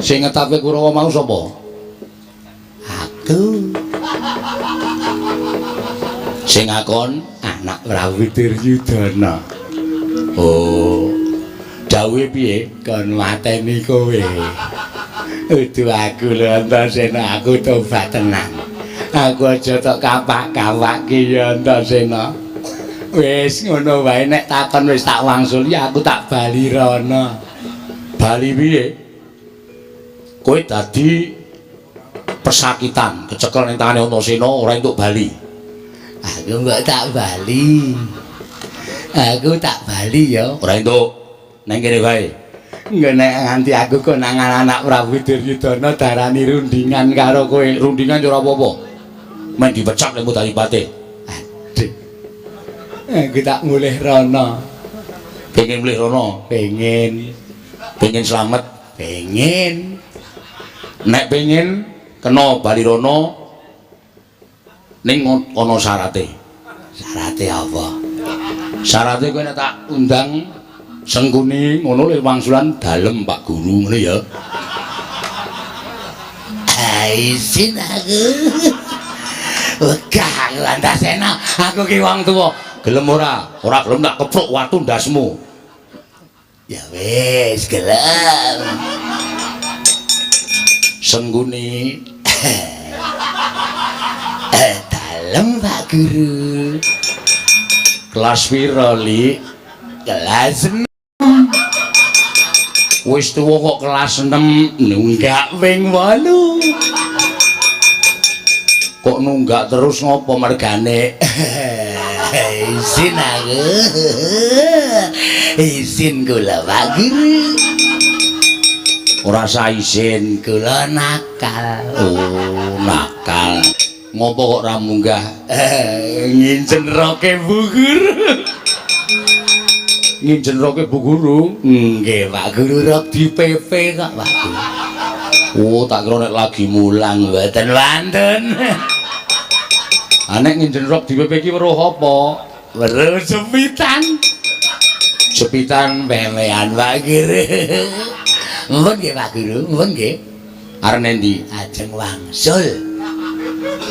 Sing ngetake Kurawa mau sapa? Aku. Sing ngakon anak Prabu Duryudana. Oh. Dawuhe piye? Kon mateni kowe. Udu aku lho Antasena, aku tobat tenan. Aku aja tok kapak-kapake ya Antasena. Wis ngono wae nek takon wis tak wangsuli aku tak bali rono. Bali piye? Kowe dadi pesakitan, kecekel ning tangane Antasena ora entuk bali. Aku mbok tak bali. Aku tak bali ya. Ora entuk. Nang kene wae. Engko nek nganti aku konangan anak Prabu Duryudana darani rundingan karo kowe. Rundingan ya ora apa-apa. Men dipecak lemu dadi patih. Aduh. Aku tak mulih rono. Pengen mulih rono? Pengen. Pengen slamet? Pengen. Nek pengen kena bali rono ning ana syarate. Syarate apa? Syarate kowe nek tak undang Sengkuni ngono lho wangsulan dalem Pak Guru ngono ya. Isin aku. Wegah aku Antasena, aku ki wong tuwa. Gelem ora? Ora gelem tak kepruk watu ndasmu. Ya wis, gelem. Sengkuni. Dalem Pak Guru. Kelas pira, Lik? Kelas 6. Wis tuwa kok kelas 6, nunggak ping 8. Kok nunggak terus ngopo mergane? Isin aku. Isin kula Pak Guru. Ora usah isin, kula nakal. Oh, nakal. Ngopo kok ora munggah? Ngincen roke Bu Guru. Ngincen roke Bu Guru? Nggih, Pak Guru, rok di PP kok, Pak Guru. Oh, tak kira nek lagi mulang mboten wonten. Ah nek ngincen rok di PP ki weruh apa? Weruh jepitan. Jepitan pemean Pak Guru. Mumpun nggih Pak Guru, mumpun nggih. Arep endi? Ajeng wangsul.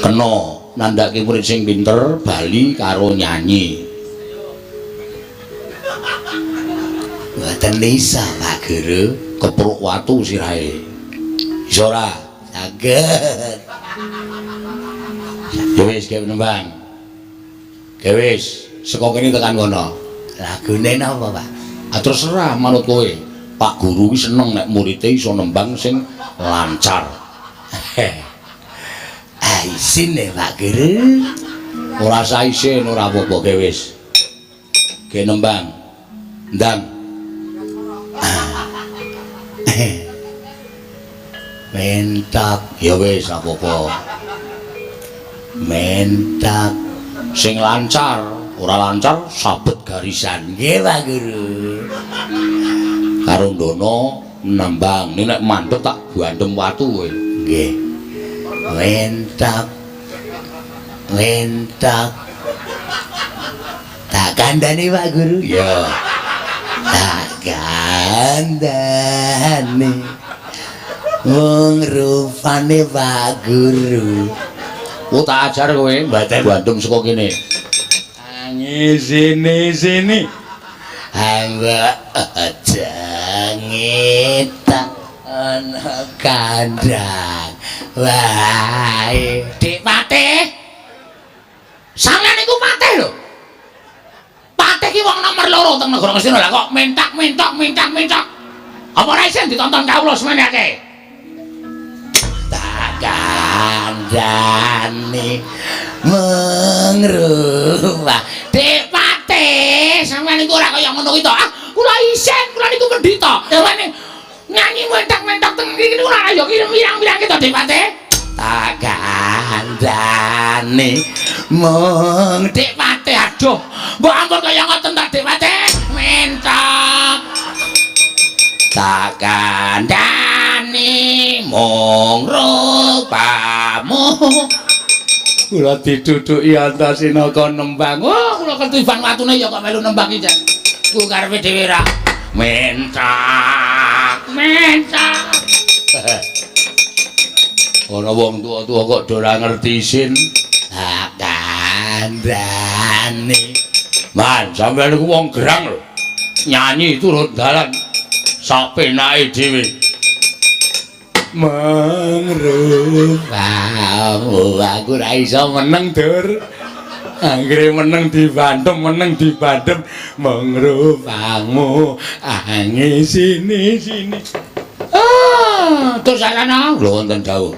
Kena nandhake murid sing pinter bali karo nyanyi. Mboten isa Pak Guru, kepruk watu sirahe. Iso ora? Saged. Ya wis gawe nembang. Gawe wis, saka kene tekan kono. Lagune napa, Pak? Ah terserah manut kowe. Pak Guru ki seneng nek murite iso nembang sing lancar. Ah isin Pak Guru. Ora usah isin, ora apa-apa gawe wis. Gawe nembang. Ndang. Mentak ya wis apa-apa. Mentak. Sing lancar, ora lancar sabet garisan. Nggih, Pak Guru. Karo ndono nembang, nek mandek tak bandem watu kowe. Nggih. Wentak. Wentak. Tak kandhani Pak Guru. Iya. Tak kandhani. Wong rupane Pak Guru. Oh, tak ajar kowe, Mboten. bandem saka kene. Angisini sini. Hamba aja ngetak ana kandhang wae. Dik Patih. Sampeyan niku Patih lho. Patih ki wong nomor 2 teng negara Ngastina lah kok mentak-mentok mentak-mentok. Apa ora isin ditonton kawula semene akeh? Tak kandhani mengrubah. Dik Patih, sampeyan niku ora kaya ngono kuwi to. Ah, kula isin, kula niku pendhita. Dewane nyanyi mentak-mentok teng mriki niku ora ya pirang-pirang to Dik Patih. Tak kandhani mung Dik Patih, aduh. Mbok ampun kaya ngoten ta Dik Patih. Mentok. Tak kandhani mung rupamu. Kula ditutuki Antasena kon nembang. Oh, kula ketiban watune ya kok melu nembang iki, Jan. Ku karepe dhewe ra. Mentak, mentak. Ana wong tuwa-tuwa kok do ora ngerti isin. Tak kandhani. Man, sampeyan niku wong gerang lho. Nyanyi turut dalan sak penake dhewe. Mengrupamu aku ora iso meneng, Dur. Anggere meneng dibandem, meneng dibandem mengrupamu angisini sini. Ah, terus sarana lho wonten dawuh.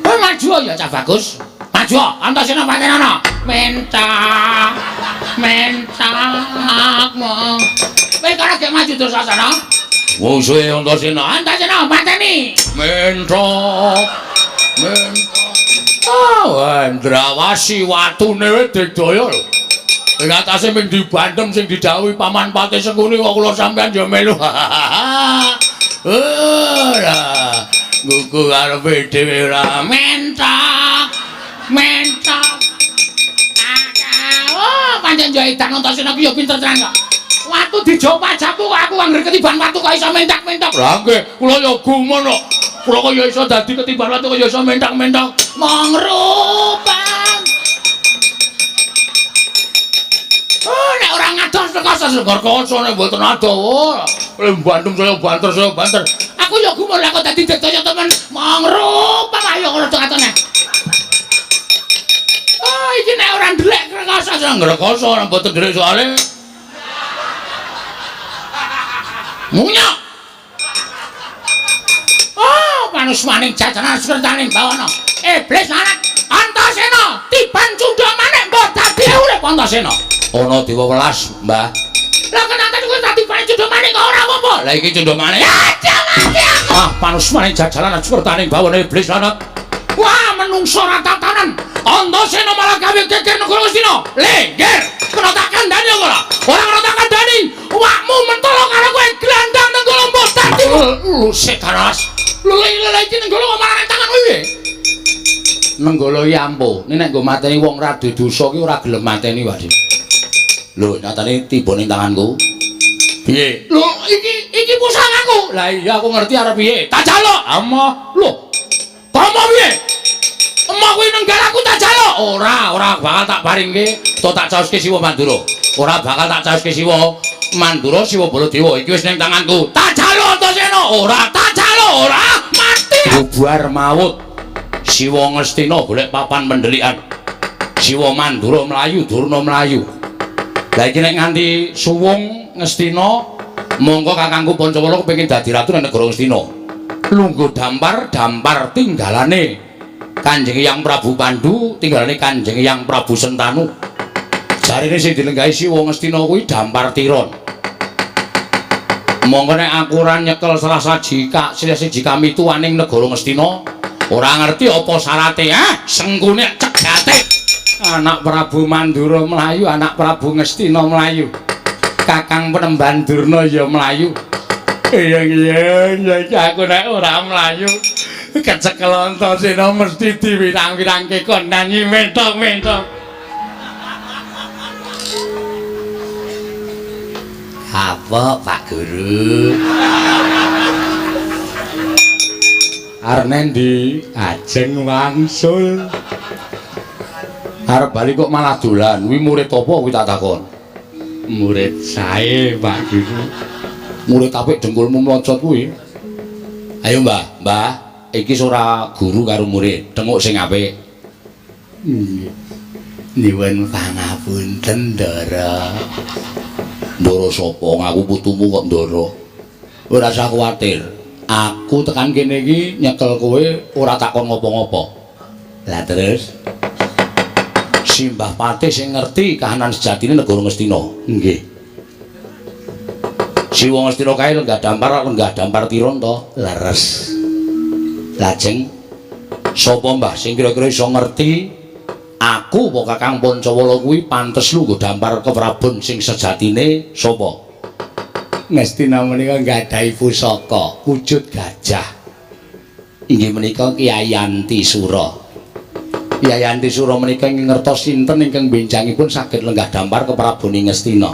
Oh, maju ya Cah Bagus. Maju, Antasena patenana. Mentak. Mentak. Kowe karo gek maju terus sarana. Musuhe Antasena, Antasena pateni. Mentok. Mentok. Ah, Ndrawasi watune wis digdaya lho. Ing atase ming dibandem sing didhawuhi Paman Patih Sengkuni kok kula sampeyan ya melu. Ora. Gugu karepe dhewe ora mentok. Mentok. Oh, pancen yo edan Antasena ki yo pinter tenan kok. Watu dijopak-japu kok aku anggere ketiban watu kok iso mentak-mentok. Lah nggih, kula yo gumun kok. Kula kok ya iso dadi ketiban watu kok ya iso mentak-mentok. Mangrupan. Oh, nek ora ngados rekoso senggar kaca nek mboten adoh. Oh, bandem saya banter saya banter. Aku yo gumun lah kok dadi digdaya temen. Mangrupan ayo ngono atone. Oh, iki nek ora ndelek rekoso senggar kaca nek mboten ndelek soalé. Munyok. Oh, manusmaning jajanan sekertaning bawana. Iblis anak Antasena tiban cundha manik mbok dadi urip Antasena. Ana dewa welas, Mbah. Lah kenapa kowe dadi tiban cundha manik kok ora apa-apa? Lah iki cundha manik. Aja mati aku. Ah, manusmaning jajanan sekertaning bawana iblis anak. Wah, menungso ora tatanan. Antasena malah gawe geger negara Ngastina. Lengger, kena tak kandhani apa ora? Ora kena tak kandhani. Awakmu mentolo karo kowe glandang nenggala mbok dadi lu setan alas. Lho iki nenggala kok malah nang tangan kowe. Nenggala iki ampuh. Nek nggo mateni wong ra duwe dosa ki ora gelem mateni wae. Lho, nyatane tiba ning tanganku. Piye? Lho, iki pusakaku. Lah iya aku ngerti arep piye. Tak jaluk. Amoh. Lho. Komo piye? Emoh kuwi nenggalaku tak jaluk. Ora, ora bakal tak paringke, to tak caoske Siwa Mandura. Ora bakal tak caoske Siwa Mandura, Siwa Baladewa iki wis ning tanganku. Tak jaluk Antasena. Ora, tak jaluk, ora mati. Bubar mawut. Siwa Ngastina golek papan pendelikan. Siwa Mandura mlayu, Durna mlayu. Lah iki nek nganti suwung Ngastina, mongko kakangku Pancawala kepengin dadi ratu nang negara Ngastina. Lungguh dampar, dampar tinggalane Kanjeng Hyang Prabu Pandu, tinggalane Kanjeng Hyang Prabu Sentanu. Jarine sing dilenggahi Siwa Ngastina kuwi dampar tiron. Mongko nek aku ora nyekel salah saji kak salah siji kami tuaning negara Ngastina, ora ngerti apa syarate, ah Sengkuni cegate. Anak Prabu Mandura mlayu, anak Prabu Ngastina mlayu. Kakang Penemban Durna ya mlayu. Iya, iya, aku nek ora mlayu kecekel Antasena mesti diwirang-wirangke kon nyanyi mentok-mentok. Apa Pak Guru? Arep nendi? Ajeng wangsul. Arep bali kok malah dolan. Kuwi murid apa kuwi tak takon? Murid sae Pak Guru. Murid apik dengkulmu mlocot kuwi. Ayo Mbah, Mbah, iki ora guru karo murid, tenguk sing apik. Nggih. Nyuwun pangapunten, Ndara. Ndara sapa? Ngaku putumu kok Ndara. Ora usah kuwatir. Aku tekan kene iki nyekel kowe ora takon ngopo-ngopo. Lah terus Simbah Patih sing ngerti kahanan sejatine negara Ngastina. Nggih. Si wong Ngastina kae lenggah dampar tiron to? Leres. Lajeng sapa Mbah sing kira-kira iso ngerti aku apa Kakang Pancawala kuwi pantes lungguh dampar keprabon sing sejatine sapa? Ngastina menika nggadahi pusaka wujud gajah. Inggih menika Kyai Antisura. Kyai Antisura menika ing ngertos sinten ingkang benjangipun saged lenggah dampar keprabon Ngastina.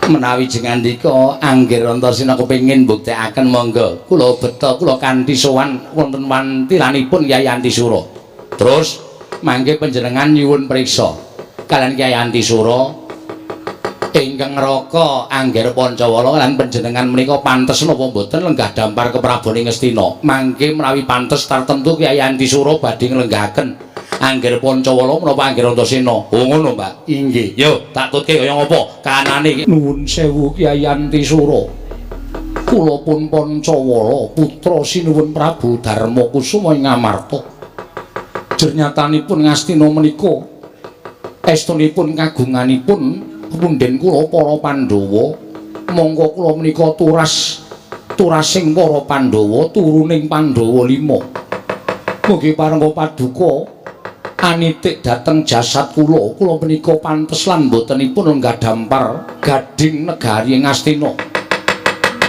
Menawi jengandika anggir Antasena kepengin mbuktekaken monggo kula beta kula kanthi sowan wonten wantilanipun Kyai Antisura. Terus mangke panjenengan nyuwun priksa kalian Kyai Antisura ingkang ngraka Angger Pancawala lan panjenengan menika pantes napa mboten lenggah dampar keprabon Ngastina. Mangke menawi pantes tartemtu Kyai Antisura badhe nglenggahaken Angger Pancawala menapa Angger Antasena. Oh ngono, Mbak. Inggih. Yo, tak tutke kaya ngopo kahanane iki. Nuwun sewu Kyai Antisura. Kula pun Pancawala putra sinuwun Prabu Darmakusuma ing Amarta. Jernyatanipun Ngastina menika estunipun kagunganipun punden kula para Pandhawa. Monggo kula menika turas turasing para Pandhawa turuning Pandhawa 5. Mugi parengga paduka anitik dhateng jasad kula. Kula menika pantes lan mbotenipun lenggah dampar gading negari Ngastina.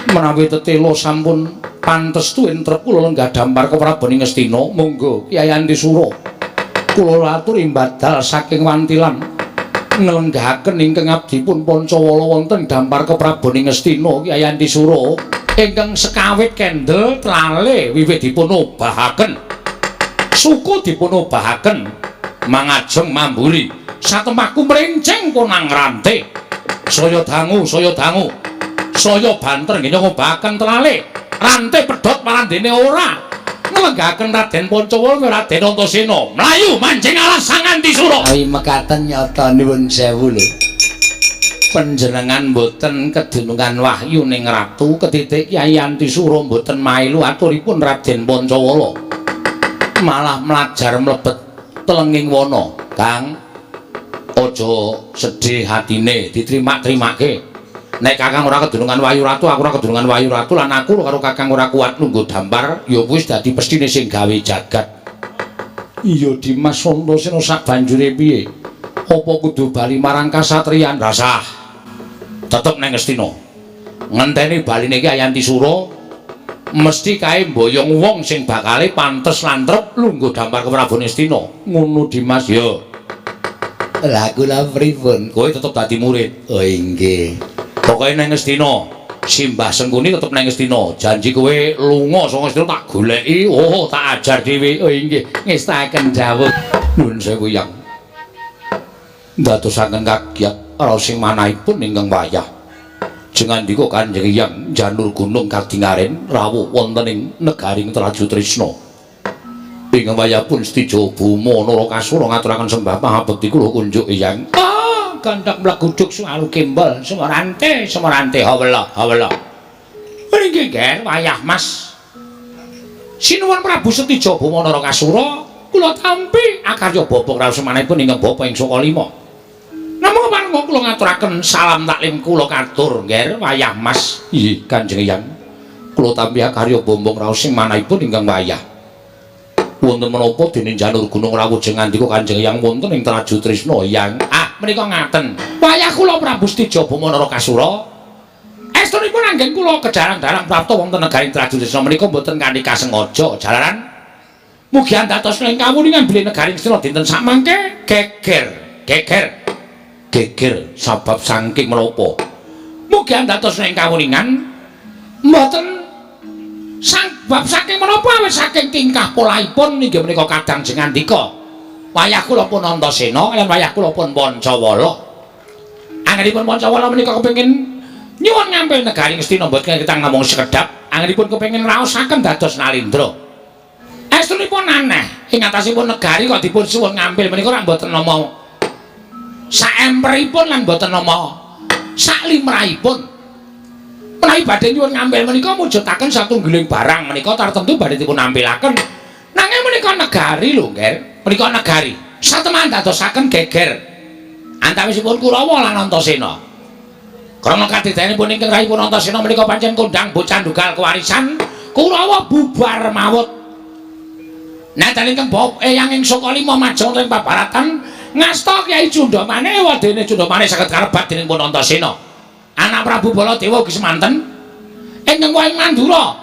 Menawi tetela sampun pantes tuwin trep kula lenggah dampar keprabon Ngastina. Monggo Kyai Antisura kula aturi mbadal saking wantilan nglenggahaken ingkang abdipun Pancawala wonten dampar keprabon Ngastina. Kyai Antisura ingkang sekawit kendel tlale wiwit dipun obahaken, suku dipun obahaken mangajeng mamburi satemahku mrincing konang rante. Saya dangu, saya dangu, saya banter nggih ngobahaken tlale rante pedhot marandene ora nglenggahaken Raden Pancawala Raden Antasena mlayu manjing alas Sang Antisura. Awi mekaten nyata nuwun sewu lho. Panjenengan mboten kedunungan wahyu ning ratu ketitik Kyai Antisura mboten mailu aturipun Raden Pancawala. Malah mlajar mlebet telenging wana. Kang, aja sedih hatine, ditrimak-trimake. Nek Kakang ora kedunungan wahyu ratu, aku ora kedunungan wahyu ratu lan aku karo Kakang ora kuat lungguh dampar, ya wis dadi pestine sing gawe jagat. Iya Dimas Antasena sak banjure piye? Apa kudu bali marang kasatriyan? Rasah. Tetep nang Ngastina. Ngenteni baline Kyai Antisura mesti kae mboyong wong sing bakale pantes lan trep lungguh dampar keprabon Ngastina. Ngono Dimas ya. Lah kula pripun? Kowe tetep dadi murid. Oh inggih. Pokoke nang Ngastina, Simbah Sengkuni tetep nang Ngastina. Janji kowe lunga saka Ngastina tak goleki, oh tak ajar dhewe. Oh inggih, ngestaken dawuh. Nuwun sewu Yang. Ndadosaken kagiat raos sing manahipun ingkang wayah. Jengandika Kanjeng Hyang janur gunung kadingaren rawuh wonten ing negaring Traju Trisna. Ingkang wayah pun Setija Buma Narakasura ngaturaken sembah pangabekti kula kunjuk Hyang. Ah, gandhak mleguduk sualu gembol semorante semorante hawela hawela. Nggih nggih wayah Mas. Sinuwun Prabu Setija Buma Narakasura kula tampi akarya bobok raos manahipun ingkang bapa ing Saka Lima. Namung parenga kula ngaturaken salam taklim kula katur nggih wayah Mas. Inggih Kanjeng Hyang. Kula tampi akarya bombong raos sing manahipun ingkang wayah. Wonten menapa dene Janur Gunung rawuh jeng ngandika Kanjeng Hyang wonten ing Traju Trisna Hyang. Ah, menika ngaten. Wayah kula Prabu Setija Bama Narakasura estunipun anggen kula kejarang-darang prapta wonten negari Traju Trisna menika mboten kanthi kasengaja jalaran mugi andatos ing kawuningan bilih negari Ngastina dinten sakmangke geger, geger. Geger sabab saking menapa? Mugi andatos ing kawuningan mboten sabab saking menapa awit saking tingkah polahipun inggih menika kadang jeng ngandika. Wayah kula pun Antasena lan wayah kula pun Pancawala. Anggenipun Pancawala menika kepengin nyuwun ngampil negari Ngastina mboten kita namung sekedhap, anggenipun kepengin ngraosaken dados Nalendra. Estunipun aneh, ing atasipun negari kok dipun suwun ngampil menika ora mboten nama saemperipun lan mboten nama saklimrahipun. Menawi badhe nyuwun ngampil menika mujudaken satunggiling barang menika tartemtu badhe dipun ampilaken. Nanging menika negari lho, Nger. Menika negari. Sateman dadosaken geger antawisipun Kurawa lan Antasena. Krana kadidayanipun ingkang rahipun Antasena menika pancen kondhang bocah ndugal kewarisan Kurawa bubar mawut. Nadyan ingkang bapa Eyang ing Sukalima majeng wonten ing pabaratan ngasta Kyai Cundamane wadene Cundamane saged karebat dening pun Antasena. Anak Prabu Baladewa ugi semanten ingkang wae Mandura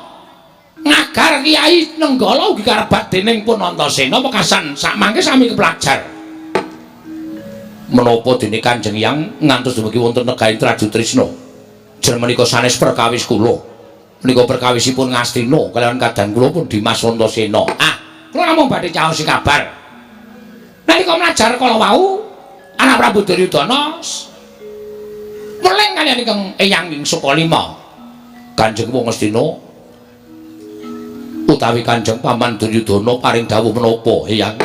ngagar Kyai Nenggala ugi karebat dening pun Antasena wekasan sakmangke sami kepelajar. Menapa dene Kanjeng Hyang ngantos dumugi wonten negari Traju Trisna? Jen menika sanes perkawis kula. Menika perkawisipun Ngastina kaliyan kadang kula pun Dimas Antasena. Ah, kula namung badhe caosi kabar. Nalika mlajar kala wau anak Prabu Duryudana meling kaliyan ingkang Eyang ing Sukalima. Kanjeng Wong Ngastina utawi Kanjeng Paman Duryudana paring dawuh menapa, Eyang?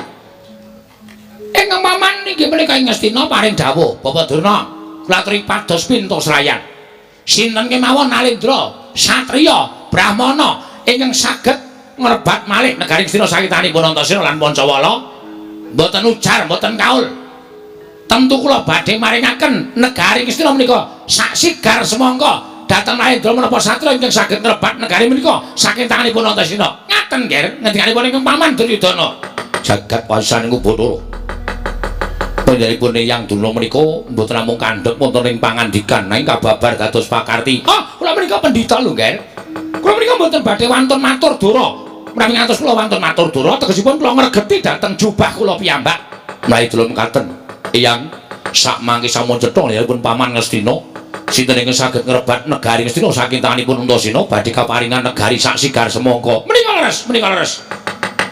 Ingkang paman inggih menika ing Ngastina paring dawuh, Bapak Durna, kula aturi pados pinto srayan. Sinten kemawon Nalendra, satriya, brahmana ingkang saged ngrebat malih negari Ngastina sakitanipun Antasena lan Pancawala, mboten ujar, mboten kaul. Tentu kula badhe maringaken negari Ngastina menika sak sigar semangka dhateng Nalendra menapa satriya ingkang saged ngrebat negari menika saking tanganipun Antasena. Ngaten, Nger, ngendikanipun ingkang paman Duryudana. Jagat pasaning Bathara. Panjenenganipun Eyang Durna menika mboten namung kandhek wonten ing pangandikan nanging kababar dados pakarti. Ah, kula menika pendhita lho, Nger. Kula menika mboten badhe wantun matur dora. Menawi ngantos kula wantun matur dora tegesipun kula ngregeti dhateng jubah kula piyambak. Menawi kula mekaten, Eyang, sakmangke sampun cetha pun Paman Ngastina sinten ingkang saged ngrebat negari Ngastina saking tanganipun Antasena badhe kaparingan negari sak sigar semangka. Menika leres, menika leres.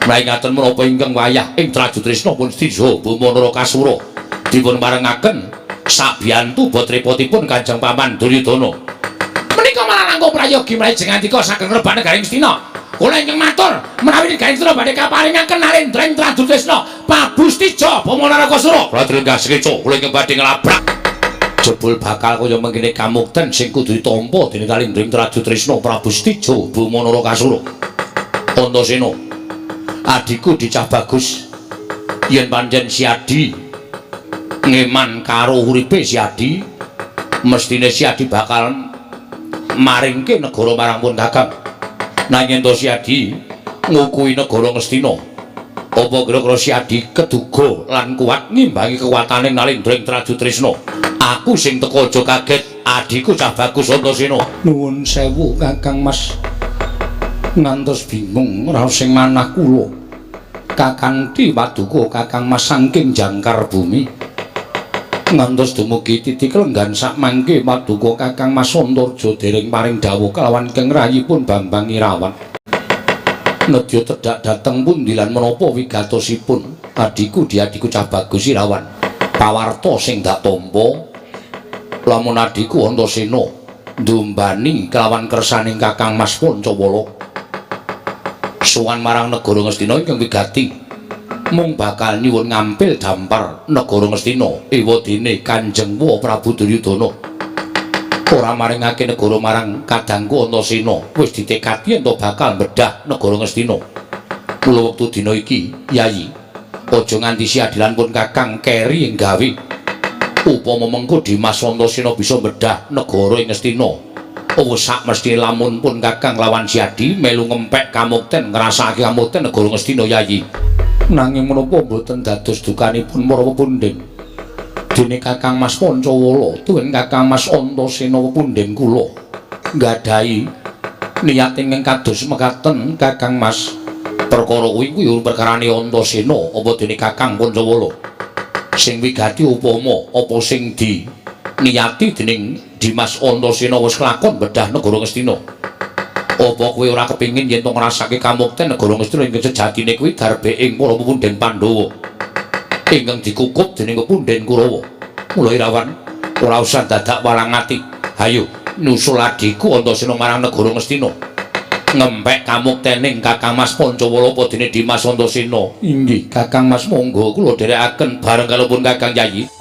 Menawi ngaten menapa ingkang wayah ing Traju Trisna pun Setija Bama Narakasura dipun parengaken sabiyantu botrepotipun Kanjeng Paman Duryudana. Menika malah langkung prayogi menawi jeng ngandika saged ngrebat negari Ngastina. Kula ingkang matur menawi negari Ngastina badhe kaparingaken Nalendra ing Traju Trisna Prabu Setija Bama Narakasura. Kula drenggah sekeca kula ingkang badhe nglabrak. Jebul bakal kaya mengkene kamukten sing kudu ditampa dening Nalendra ing Traju Trisna Prabu Setija Bama Narakasura. Antasena, adhiku dicah bagus yen pancen si Adi ngeman karo uripe si Adi mestine si Adi bakal maringke negara marang pun Kakang. Nanging yen to si Adi ngukuhi negara Ngastina, apa kira-kira si Adi keduga lan kuat ngimbangi kekuatane Nalendra ing Traju Trisna? Aku sing teka aja kaget, adhiku cah bagus Antasena. Nuwun sewu Kakang Mas, ngantos bingung raos sing manah kula. Kakanthi paduka Kakang Mas saking jangkar bumi ngantos dumugi titik lenggan sakmangke paduka Kakang Mas Antarja dereng paring dawuh kelawan ingkang rayipun Bambang Irawan. Nedya tedhak dhateng pundi lan menapa wigatosipun adhiku diadhiku cah bagus Irawan? Pawarta sing dak tampa lamun adhiku Antasena ndumbani kelawan kersaning Kakang Mas Pancawala sowan marang negara Ngastina ingkang wigati mung bakal nyuwun ngampil dampar negara Ngastina ewadene Kanjeng Wa Prabu Duryudana. Ora maringake negara marang kadangku Antasena wis ditekadi yen bakal bedah negara Ngastina. Mula wektu dina iki Yayi aja nganti si adilan pun Kakang keri ing gawe. Upama mengko Dimas Antasena bisa bedah negara ing Ngastina, Oh, sak mesti lamun pun Kakang lawan Siadi melu ngempek kamukten ngrasakake kamukten negara Ngastina Yayi. Nanging menapa mboten dados dukanipun para pepundhen? Dene Kakang Mas Pancawala tuwin Kakang Mas Antasena pepundhen kula nggadahi niat ingkang kados mekaten Kakang Mas. Perkara kuwi kuwi perkarane Antasena apa dene Kakang Pancawala sing wigati upama apa sing di niyati dening Dimas Antasena wis kelakon bedah negara Ngastina. Apa kowe ora kepingin yen to ngrasake kamukten negara Ngastina ingkang sejatine kuwi darbe ing para pepundhen Pandhawa ingkang dikukup dening pepundhen Kurawa. Mula Irawan ora usah dadak walang ati. Hayo nyusul adhiku Antasena marang negara Ngastina. Ngempek kamuktening Kakang Mas Pancawala apa dene Dimas Antasena. Inggih, Kakang Mas, monggo kula dherekaken bareng kalopun Kakang Yayi.